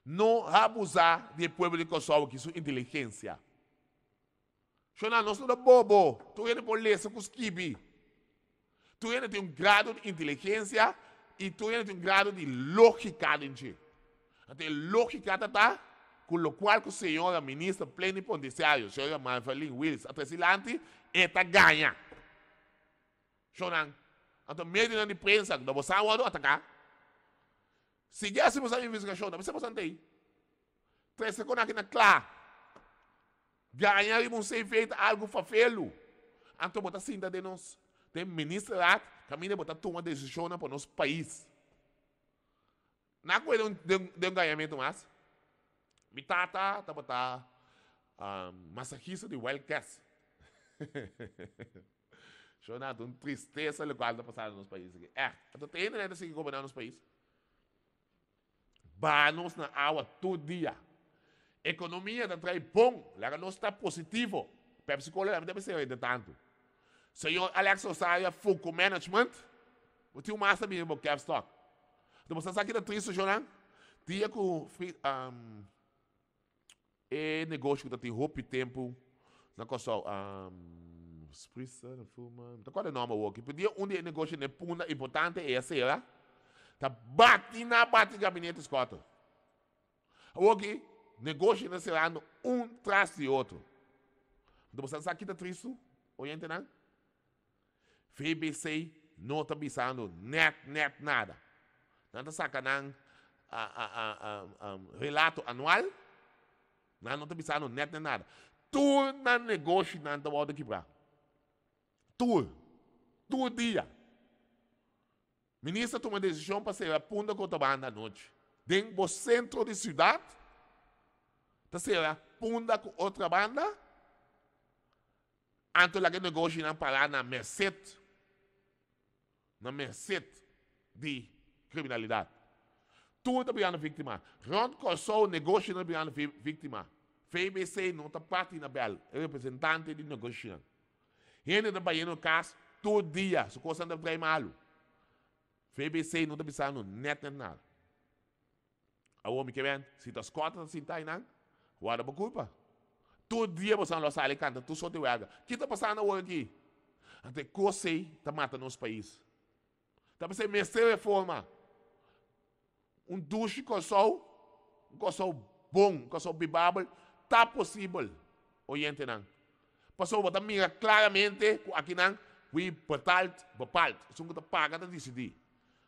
D: No abusá di e pueblo di Kòrsou aki su inteligensia. Shona, nos no ta bobo. Tur hende por lesa ku skibi. Tur hende tin un grado di inteligensia i tur hende tin un grado di lógika den dje. Anto e lógika ta ta ku lokual ku señora minister plenipotensiario, señora Marvalyn Wills a trese dilanti, e ta gaña. Shonnan, anto medionan di prensa ku ta bo sa wòrdu ataká. Sigui hasi boso investigashon, ta bisa boso ante ei. Trese kon aki na kla. Gaña riba un CV ta algu fafelu. Anto bo ta sinta den nos den ministerraad kaminda bo ta tuma desishonnan pa nos pais. Na ku den den un gañamentu mas. Mi tata tabata masahista di Wild Cats. Shona, ta un tristesa lokual ta pasando na nos pais aki. Ègt. Anto te hende nan ta sigui goberná nos pais. Baha nos na awa tur dia. Ekonomia ta trae bon, laga nos ta positivo. Pepsi Cola tambe ta mester renta tantu. Señor Alex Rosario a Fuco Management, bo tin un mas ta bini bo caps lock. Anto bo sa sa ki ta tristu shownan? Dia ku E negoshi ku ta tin hopi tempu na Kòrsou, Spritzer, Fuma, mi ta kòrda e nòmber awor aki, pero dia un di e negoshi na e punda importante ei a sera, ta bati na bati gabinete Schotte. Awor aki, negoshi ta serando un tras di otro. Anto bo sa sa ki ta tristu, oyentenan? VBC no ta bisando net net nada. Nan ta saca nan relato anual, nan no ta bisando net net nada. Tur nan negoshinan ta wordo kibra. Tur. Tur dia. Minister tuma decision pa cera Punda Cotabanda anochi. Den bo centro di ciudad ta cera Punda cu Otrabanda? Anto laga e negoshinan pará na merced, na merced di kriminalidat. Tur ta birando víktima. Rònt Kòrsou negoshinan ta birando víktima. VBC no ta parti na bèl, e representante di negoshinan. Hende ta bayendo kas tur dia, su kosnan ta trai malu. VBC no ta bisando nèt nèt nada. Awor mi ke ben, si ta Scott ta sinta einan, warda bo culpa. Tur dia bosan lo sali canta tur soort di welga. Ki ta pasando awor aki? Anto e cos ei ta mata nos pais. Ta p'esei mester reforma. Un dushi Corsou, un Corsou bon, un Corsou bibabel, ta posibel, oyentenan. Pasobra bo ta mira claramente cu akinan wie betaalt, bepaalt. Esun cu ta paga ta dicidi.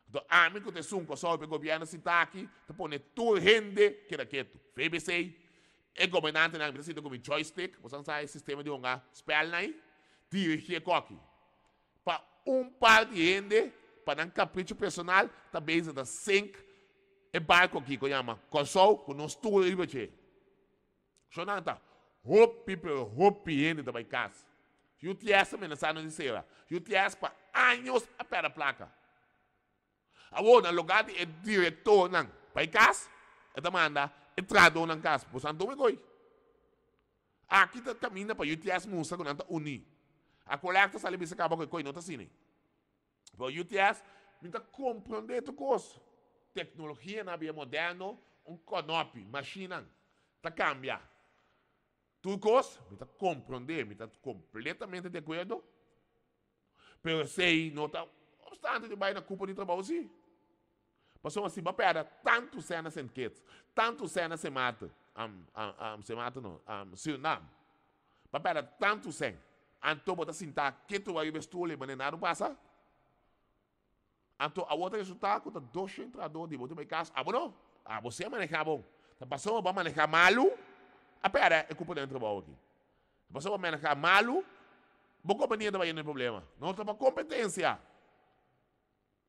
D: Anto ami ku ta esun ku a sòru pa e gobièrnu sinta aki ta pone tur hende keda ketu. VBC, e gobernantenan mi ta sinta ku mi joystick, boso sa e sistema di hunga spèlnan ei, dirigí e kòki. Pa un par di hende, pa nan kapricho personal, ta bezig ta sink e barko aki ku yama Kòrsou ku nos tur riba dje. Shonnan ta hopi pero hopi hende ta bai kas. UTS ta menasá nos di sera. UTS pa años a pèrdè plaka. Awor na lugá di e direktornan bai kas, e ta manda e trahadónan kas. Boso a tuma e koi. Aki ta kaminda pa UTS mustra ku nan ta uní. A kolèkta sali bisa kaba ku e koi no ta asina. Pero UTS, mi ta comprende tur cos. Tecnologia na bia moderno, un konopi, machinan, ta cambia. Tur cos, mi ta comprende, mi ta completamente di acuerdo. Pero esey no ta obstante di bay na cupo di trabou si. Pasobra si bo a perde tantu sèn na Sint Kitts, tantu sèn na Sint Maarten, Sint Maarten no, Surinam, bo a perde tantu sèn, anto bo ta sinta ketu ariba e stoel ei manera nada no pasa? Anto awor ta resulta ku ta doshen trahadó di bo tin bai kas, abo no, abo si a maneha bon. Ta pasobra bo a maneha malu, a perde e kupo den trabou aki. Ta pasobra bo a maneha malu, bo kompania ta bai yendo den problema. No ta pa kompetensia.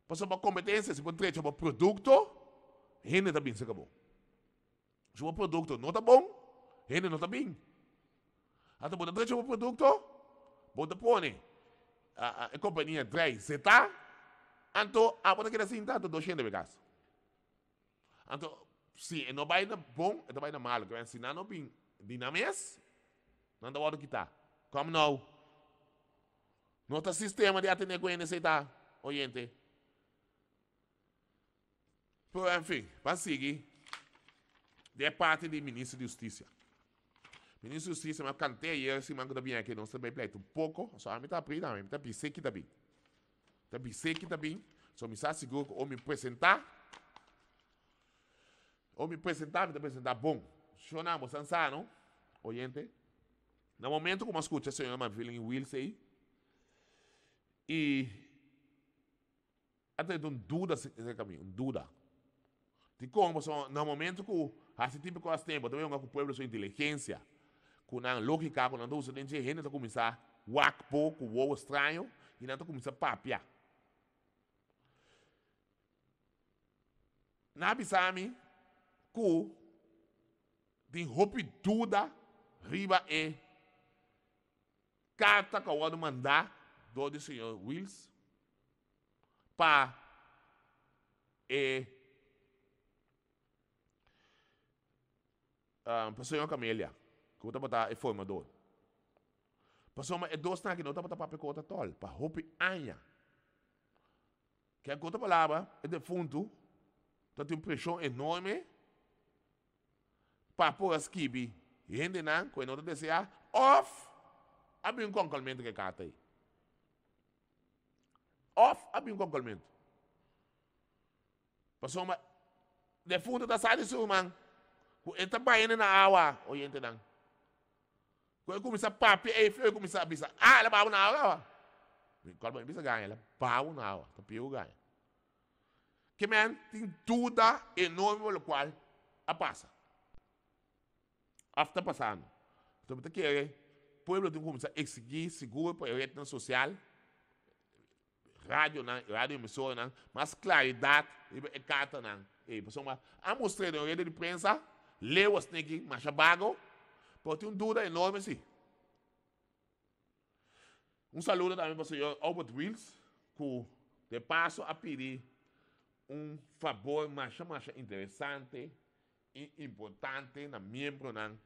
D: Pasobra bo kompetensia, si bo drecha bo produkto, hende ta bin serka bo. Si bo produkto no ta bon, hende no ta bin. Anto bo ta drecha bo produkto, bo ta pone e kompania drei zeta, anto abo ta keda sinta, anto dos hende bai kas. Anto si e no bai na bon, e ta bai na malu. Si nan no bin di nan mes, nan ta wòrdu kitá. Kòm nou. No ta sistema di atende ku hende esei ta, oyente. Pero en fin, ban sigui den e parti di Minister di Hustisia. Minister di Hustisia, mi a kant'é ayer siman ku ta bini aki, nos ta bai pleita un poko. So ami ta apri tambe, mi ta bis'é ki ta bin. Ta bis'é ki ta bin, so mi sa sigur ku ora mi presentá, ora mi presentá, mi ta presentá bon. Shona, bo san sa no, oyente? Na momento ku mi a skucha señora Marvilin Wiels ei, i a trenta un duda serka mi, un duda. Dikon? Pasobra na momento ku Hasi tipo kos tempo, ta hunga ku pueblo su inteligensia, ku nan lógika ku nan ta usa den dje, hende ta kuminsá wak bo ku wowo straño i nan ta kuminsá papia. Nan a bisa mi ku tin hopi duda riba e karta ku a wòrdu mandá dor di señor Wiels pa e pa señor Camelia ku tabata e formador. Pasobra e dosnan aki no tabata papia ku otro tòl pa hopi aña. Ke ku otro palabra, e defuntu ta tin un preshon enorme pa por a skibi hendenan ku e no ta deseá òf a bin konkolmentu ku e karta ei. Òf a bin konkolmentu. Pasobra defuntu ta sa di su ruman ku e ta baña na awa, oyentenan. Ku e kuminsá papia ei feo e kuminsá bisa, Ah, el a baha na awa awa. Mi kòrda bo, mi bisa gaña, el a baha na awa, ta piu gaña. Ke men tin duda enorme pa lokual a pasa òf ta pasando. Enton mi ta kere pueblo tin ku kuminsá eksigí sigur pa e retnan sosial, radionan, radio emisoranan, mas klaridat riba e kartanan ei. Pasobra a mustr'é den reda di prensa, leu a sneki masha bago, pero tin un duda enorme si. Un saludo tambe pa señor Albert Wiels, ku de paso a pidi un fabor masha masha interesante i importante na miembronan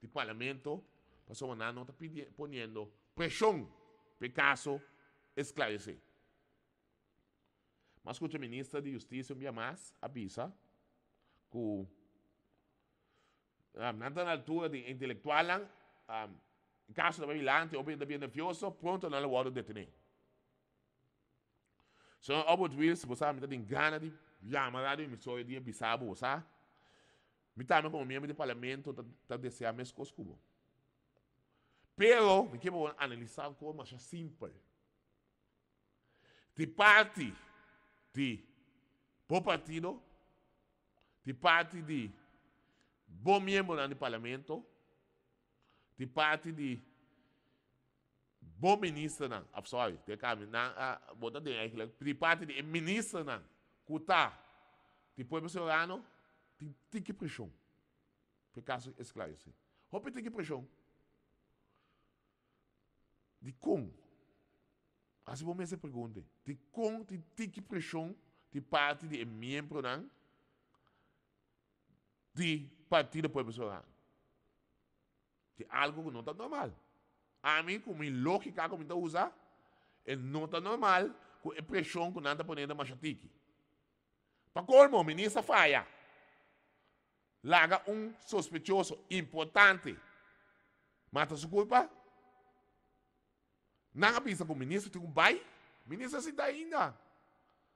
D: di Parlamento pasobra nan no ta pidi poniendo preshon p'e kaso esklaresé. M'a skucha Minister di Hustisia un bia mas a bisa ku nan ta na altura di intelektualnan, e kaso ta bai dilanti, hopi hende ta bira nervioso, pronto nan lo wòrdu detené. Señor Albert Wiels, bo sa mi ta tin gana di yama radio emisora di e bisa bo, bo sa? Mi tambe como miembro di parlamento ta ta desea mescos cu bo. Pero mi kier pa bo analisa un cosa masha simpel. Di parti di bo partido, di parti di bo miembronan di parlamento, di parti di bo ministernan, of sorry, te cambia, nan a bo ta den eigenlijk, di parti di e ministernan cu ta di Pueblo Soberano, tin tiki presion pa e caso esclarece. Hopi tiki presion. Dicon? Haci bo mes e pregunta. Dicon tin tiki presion di parti di e miembronan di Partido Pueblo Soberano? Tin algo ku no ta normal. Ami ku mi lógika ku mi ta usa, e no ta normal ku e preshon ku nan ta pone ta masha tiki. Pa kolmo, minister faya. Laga un sospechoso importante mata su kulpa. Nan a bisa ku minister tin ku bai, minister sinta ainda.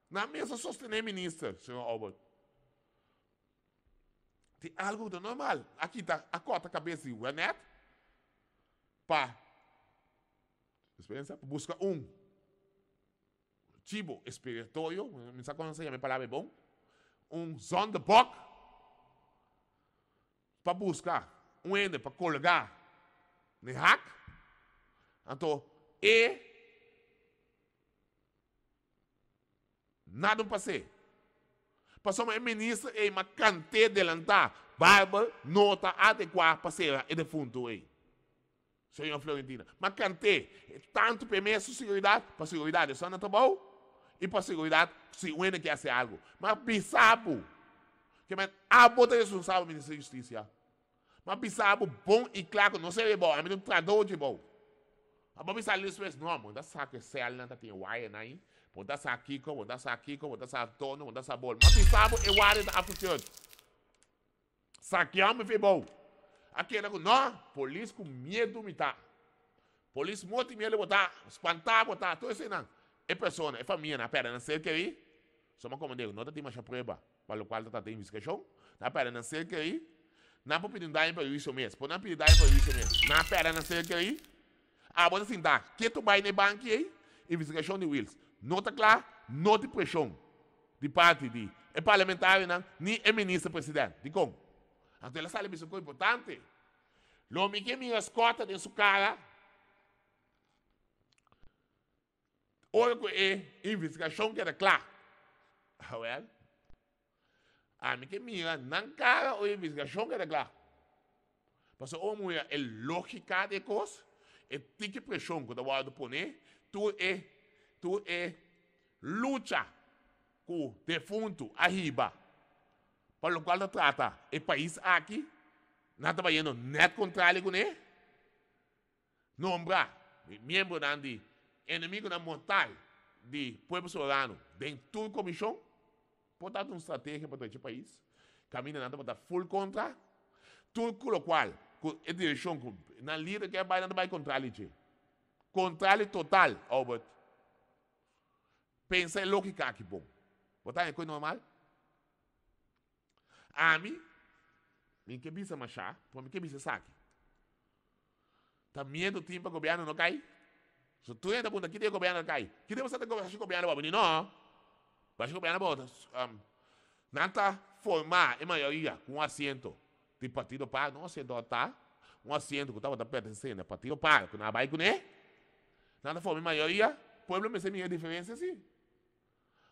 D: Nan mes a sostené minister, señor Albert. Tin algo ku ta normal. A kita, a kòrta kabes di Wenet pa, esperensa, pa buska un chibo expiatorio, mi sa kon sa yama e palabra ei bon, un zondebok pa buska un hende pa kolgá na e hak. Anto e Nada un pas'é. Pasobra e minister ei ma kant'é delantá Bijbel no ta adekuá pa sera e defuntu ei. Señor Florentina, ma kant'é tantu pa e mes su seguridat, pa seguridat di esnan na trabou i pa seguridat si un hende ke hasi algu. Ma bisa bo ke men abo ta responsabel minister di Hustisia. Ma bisa bo bon i kla ku no sera e bou, ami ta un tradó dje bou. Abo bisa despues, no, bo no ta sa ku e sèlnan ta tin wayanan ei, bo no ta sa kiko, bo no ta sa kiko, bo no ta sa tono, bo no ta sa bol. Ma bisa bo e waya ta afgekeurd. Sakia mi fe bou. A keda ku, no, polis ku miedu mi ta. Polis moti miedu bo ta, spantá bo ta, tur eseinan. E persona, e famianan a pèrdè nan ser kerí. Soma komandé no ta tin masha prueba pa lokual ta trata investigashon. Nan a pèrdè nan ser kerí. Nan por pidi un daño pa huisio mes. Por nan pidi daño pa huisio mes. Nan a pèrdè nan ser kerí. Abo ta sinta ketu bai na e banki ei. Investigashon di Wiels no ta kla, no tin preshon di parti di e parlamentarionan ni e minister president. Dikon? Anto el a sali bisa un kos importante. Lo mi ke mira Scott den su kara ora ku e investigashon keda kla. Awel, ami ke mira nan kara ora e investigashon keda kla. Pasobra ora mira e lógika di e kos, e tiki preshon ku ta wòrdu pone, tur e tur e lucha ku defuntu a hiba pa lokual ta trata e pais aki, nan ta bayendo nèt kontrali kuné. Nombra miembronan di enemigunan mortal di pueblo soberano den tur komishon por ta un strategia pa drecha e pais. Kaminda nan tabata full kontra tur ku lokual ku e direkshon ku nan lider ke a bai nan ta bai kontrali dje. Kontrali total, Albert. Pensa e lógika aki bon. Bo ta haña ku e normal? Ami, mi ke bisa mashá, pero mi ke bisa esaki. Ta miedu tin pa gobièrnu no kai? So tur hende ta puntra ki dia gobièrnu ta kai? Ki dia bo sa ta haci gobièrnu bo? Bini no. Bo haci gobièrnu bo nan ta forma e mayoria ku un asiento di partido par, no un asiento ta, un asiento ku tabata pertense na partido par ku nan a bai kuné. Nan ta forma e mayoria, pueblo mester mira e diferensia si.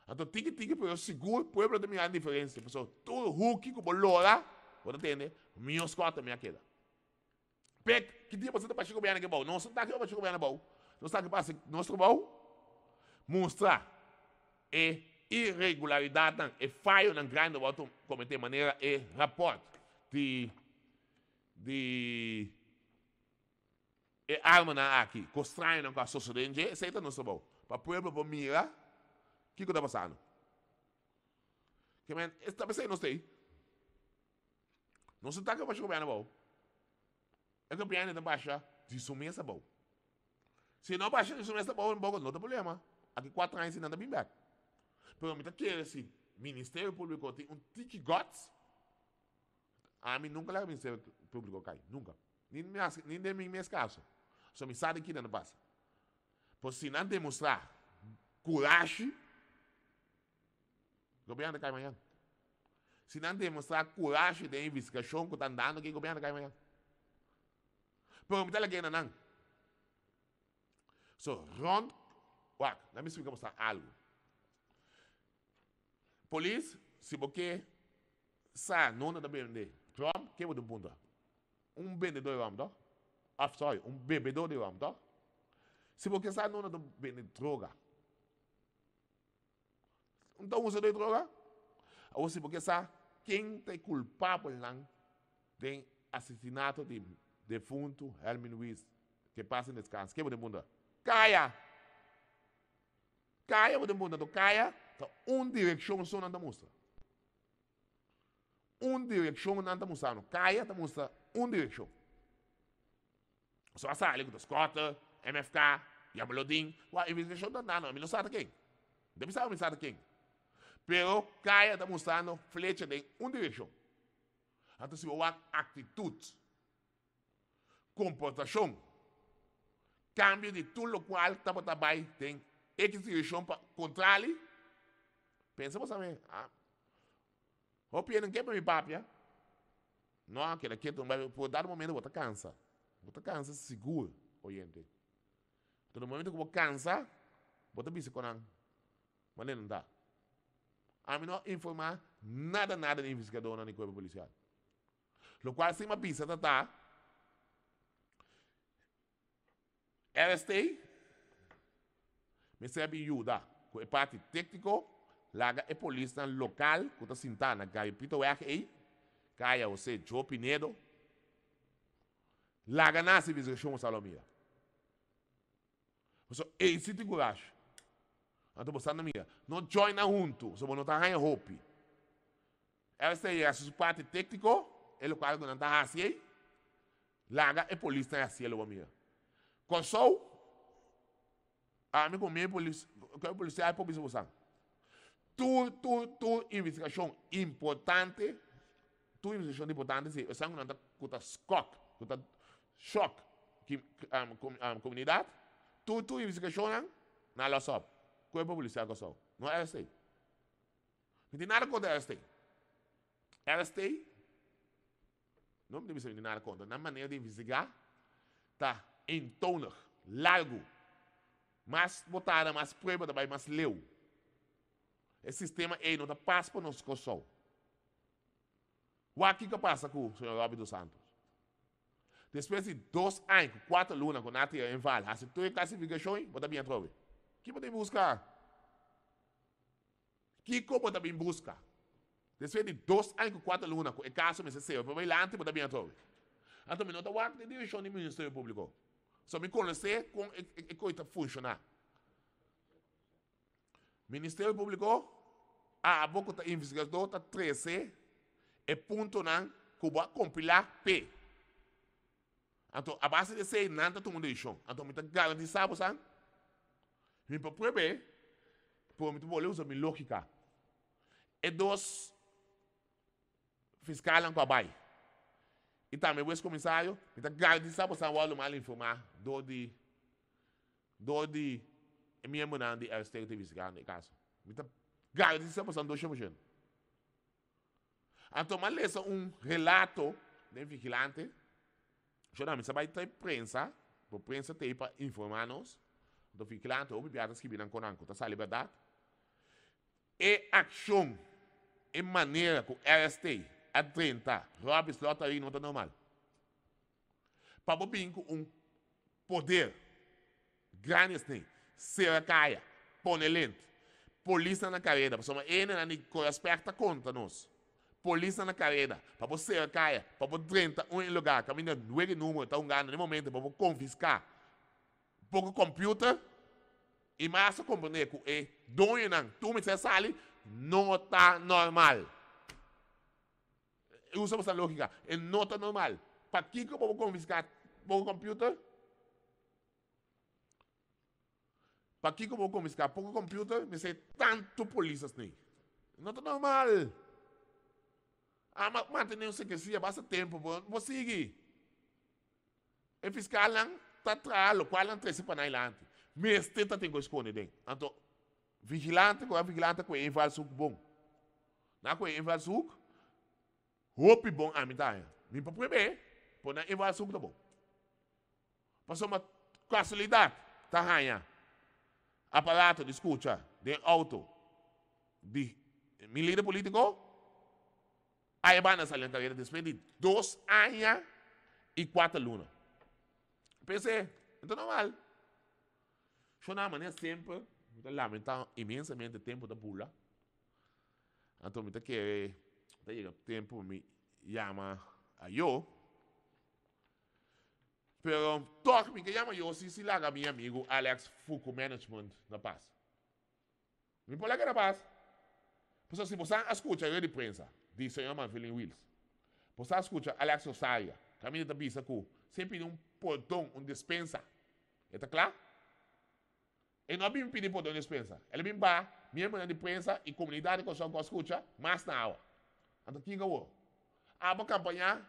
D: Anto tiki tiki pero sigur pueblo ta mira diferencia pasobra tur huki ku bo lora bo ta tende mihó skòt mi a keda. Pek ki dia boso ta pasha gobièrnu aki abou? Nos no ta aki pa pasha gobièrnu abou. Nos ta aki pa hasi nos trabou, mustra e iregularidatnan, e fayonan grandi ku bo a kometé manera e rapòrt di di E armanan aki, ku strañonan ku a sosodé den dje, esei ta nos trabou, pa pueblo por mira kiko ta pasando. Ke men, e ta p'esei nos ta ei. Nos no ta ke basha gobièrnu abou. E gobièrnu ta basha di su mes abou. Si e no basha di su mes abou, no ta problema. Aki kuater aña si nan ta bin bèk. Pero mi ta kere si Ministerio Públiko tin un tiki guts, Ami nunca laga Ministerio Publico cay, nunca. Ni ni den mi mes caso. So mi sa di kinan ta pasa. Pero si nan demostra curashi, gobierno ta cay mañan. Si nan demostra curashi den investigacion cu ta andando aki, gobierno ta cay mañan. Pero mi ta lag'e na nan. So rond, wak, laat mi splika boso algo. Polis, si bo ke sa nunda ta bende rom, ke bo tin puntra? Un bendedó di rom, toh? Of sorry, un bebedó di rom, toh? Si bo ke sa nunda ta bende droga, un ta usa di droga? Awor si bo ke sa ken ta e kulpabelnan den asesinato di defuntu Helmin Luis, ke pasa en deskanse, ke bo tin puntra? Kaya! Kaya bo tin punta to kaya ta un direkshon so nan ta mustra. Un direkshon nan ta mustra no. Kaya ta mustra un direkshon. So a sali ku ta Scott, MFK, Jamalodin. Wak investigashon ta andando, mi no sa ta ken. Mi ta bisa mi sa ta ken. Pero kaya ta mustrando flecha den un direkshon. Anto si bo wak aktitut komportashon, kambio di tur lokual tabata bai den ekis direkshon pa kontrali, pensa bo sabe, ah, hopi hende no ke pa mi papia, no a keda ketu, por dado momento bo ta kansa, bo ta kansa sigur, oyente. Enton na momento ku bo kansa, bo ta bisa ku nan, manera nan ta. Ami no a informá nada nada di investigadornan di kuerpo polisial. Lokual si mi a bisa ta ta, RST mester a bin yuda ku e parti tékniko, laga e polisnan lokal ku ta sintá na Garipitoweg ei, Kaya José Joe Pinedo, laga nan hasi investigashon Gonzalo Mira. Pasobra ei si tin kurashi. Anto bo sa na mira, no join nan huntu, pasobra bo no ta haña hopi. Esta e hasi su parti tékniko, e lokual ku nan ta hasi ei, laga e polisnan hasié lo bo mira. Kòrsou, ami ku mi polis, ku e polisial por bisa bosan, tur, tur, tur investigashon importante, tur investigashon importante si esan ku nan ta, ku ta skòk, ku ta shòk ki komunidat, tur, tur investigashonnan nan a lòs òp, kuerpo polisial Kòrsou, no RST. Mi tin nada kontra RST. RST. No mi ta bisa mi tin nada kontra. Nan manera di investigá ta eentonig, largu. Mas bo tarda, mas prueba ta bai mas leu. E sistema ei no ta pas pa nos Kòrsou. Wak kiko a pasa ku señor Robby dos Santos. Despues di dos aña ku kuater luna ku nan a tira inval, hasi tur e klasifikashon ei, bo ta bin atrobe. Ki bo ta bin buska? Kiko bo ta bin buska? Despues di dos aña ku kuater luna ku e kaso mester sera pa bailanti bo ta bin atrobe. Anto mi no ta wak den direkshon di Ministerio Públiko. So mi konosé kon e koi ta funshoná. Ministerio Públiko, abo ku ta investigadó ta trese e puntonan ku bo a kompilá p'e. Anto a base di esei nan ta tuma un desishon. Anto mi ta garantisá bo san, mi por prueb'é, pero mi ta bolbe usa mi lógika. E dos fiskalnan ku a bai i tambe wes komisario, mi ta garantisá bo san wòrdu mal informá dor di dor di e miembronan di RST ku ta investigando e kaso. Mi ta garantisá bo san 200%. Anto m'a lesa un relato den Vigilante. Shona, mi sa bai trae prensa, bo prensa t'ei pa informá nos. Anto Vigilante hopi bia ta skibi nan konan ku ta sali bèrdat. E akshon, e manera ku RST a drenta Robbie Slottery no ta normal. Pa bo bin ku un poder grandi asina, sera kaya, pone lent, polisnan na kareda, pasobra e hendenan di Korespect ta konta nos, polisnan na kareda, pa bo sera kaya, pa bo drenta un lugar kaminda nuebe numero ta hungando na e momento pa bo konfiská poko computer i mas a comprende cu e doñonan tur mester a sali no ta normal. E usa bastante logica. E no ta normal. Pakico bo por confisca poko computer? Pakico bo por confisca poko computer mester tanto polis asina? No ta normal. Ama mantene un secrecia basta tempo bo sigui. E fiskalnan ta traha lokual nan trese pa nan dilanti. Mester ta tin ku eskonde den. Anto, vigilante ku a vigilante ku e invalshoek bon. Nan ku e invalshoek, hopi bon ami ta haña. Mi por prueb'é, por nan invalshoek ta bon. Pasobra kasualidat ta haña aparato di skucha den outo di mi lider politiko. A e banda sali na karera despues di dos aña i kuater luna. Pens'é, no ta normal. Shona manera semper, mi ta lamentá inmensamente tempu ta bula. Anto mi ta kere ta yega tempu mi yama ayo. Pero tòg mi ke yama ayo si si laga mi amigu Alex Fuku Management na pas. Mi por laga na pas. Pasobra si bosan a skucha rei di prensa di señor Manfelin Wiels, bosan a skucha Alex Rosaria kaminda ta bisa ku si e pidi un pordon, un despensa, e ta kla? E no a bin pidi pordon i despensa. El a bin ba miembronan di prensa i komunidat di Kòrsou ku a skucha mas na awa. Anto kiko awor? Abo kampañá,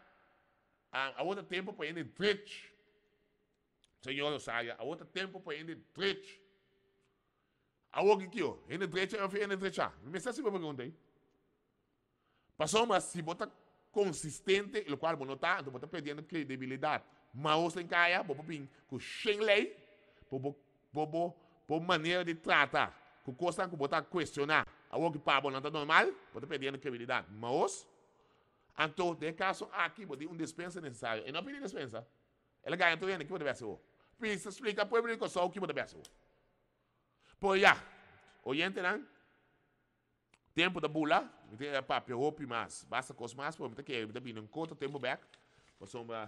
D: awor ta tempu pa hende drech. Señor Rosaria, awor ta tempu pa hende drech. Awor ki kio? Hende drecha of hende drechá? Mi mester hasi bo pregunta ei. Pasobra si bo ta konsistente, lokual bo no ta, anto bo ta perdiendo kredibilidat. Maos den kaya, bo por bin ku shen lei, bo bo bo bo bo manera di trata ku kosnan ku bo ta kuestioná awor ki pa bo nan ta normal, bo ta perdiendo kredibilidat. Maos, anto den e kaso aki bo tin un despensa nesesario. E no a pidi despensa. El a gana tur hende, ki bo ta bese awor? Pisa splika pueblo di Kòrsou ki bo ta bese awor. Por ya, oyentenan, tempu ta bula, mi tin a papia hopi mas, basta kos mas, pero mi ta kere mi ta bini un korto tempu bek, pasobra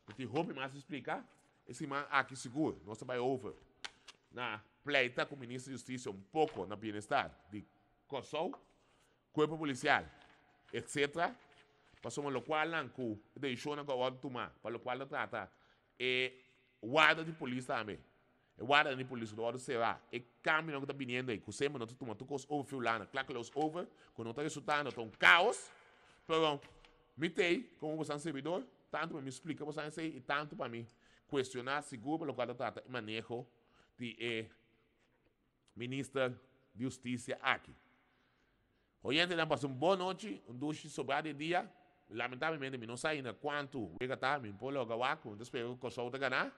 D: mi tin hopi mas di splika. E siman aki sigur nos ta bai over na pleita ku Minister di Hustisia un poko na bienestar di Kòrsou, Kuerpo Polisial, etcetera, pasobra lokualnan ku e desishonnan ku a wòrdu tumá pa lokual ta trata e warda di polis tambe. E wardanan di polis ku ta wòrdu será, e kambionan ku ta biniendo ei, ku semper no ta tuma tur kos over fiulana, klakkeloos over, ku no ta resultando ta un kaos. Pero mi t'ei komo bosan sirbidor, tantu pa mi splika bosan esei i tantu pa mi kuestioná sigur pa lokual ta trata e maneho di e Minister di Hustisia aki. Oyentenan pasa un bon nochi, un dushi sobrá di dia. Lamentablemente mi no sa ainda kuantu wega ta, mi por logra wak, mi ta spera ku Kòrsou ta gana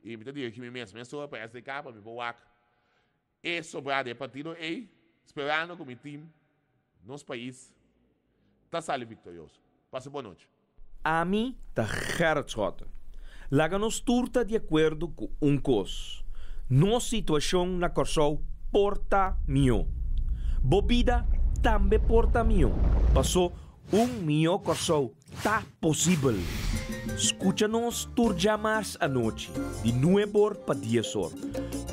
D: i mi ta dirigí mi mes mesora pa SDK pa mi por wak e sobrá di e partido ei, sperando ku mi team, nos pais, ta sali viktorioso. Pasa bon nochi.
A: Ami ta Gerrit Schotten. Laga nos tur ta di akuerdo ku un kos, nos situashon na Kòrsou por ta mihó. Bo bida tambe por ta mihó, pasó un mihó Kòrsou ta posibel. Skucha nos tur djamars anochi di nueb'or pa dies'or,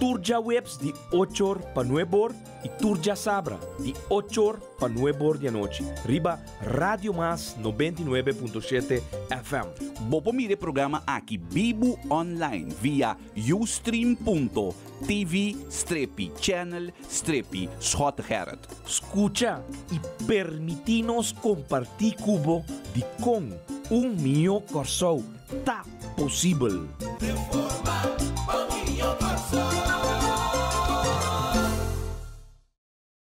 A: tur djaweps di och'or pa nueb'or i tur djasabra di och'or pa nueb'or di anochi riba Radio Mas 99.7 FM.
B: Bo por mira e programa aki bibu online via ustream.tv strepi channel strepi Schottegerrit.
A: Skucha i permití nos kompartí ku bo dikon un mihó Kòrsou ta posibel.
C: Reforma pa mihó Kòrsou.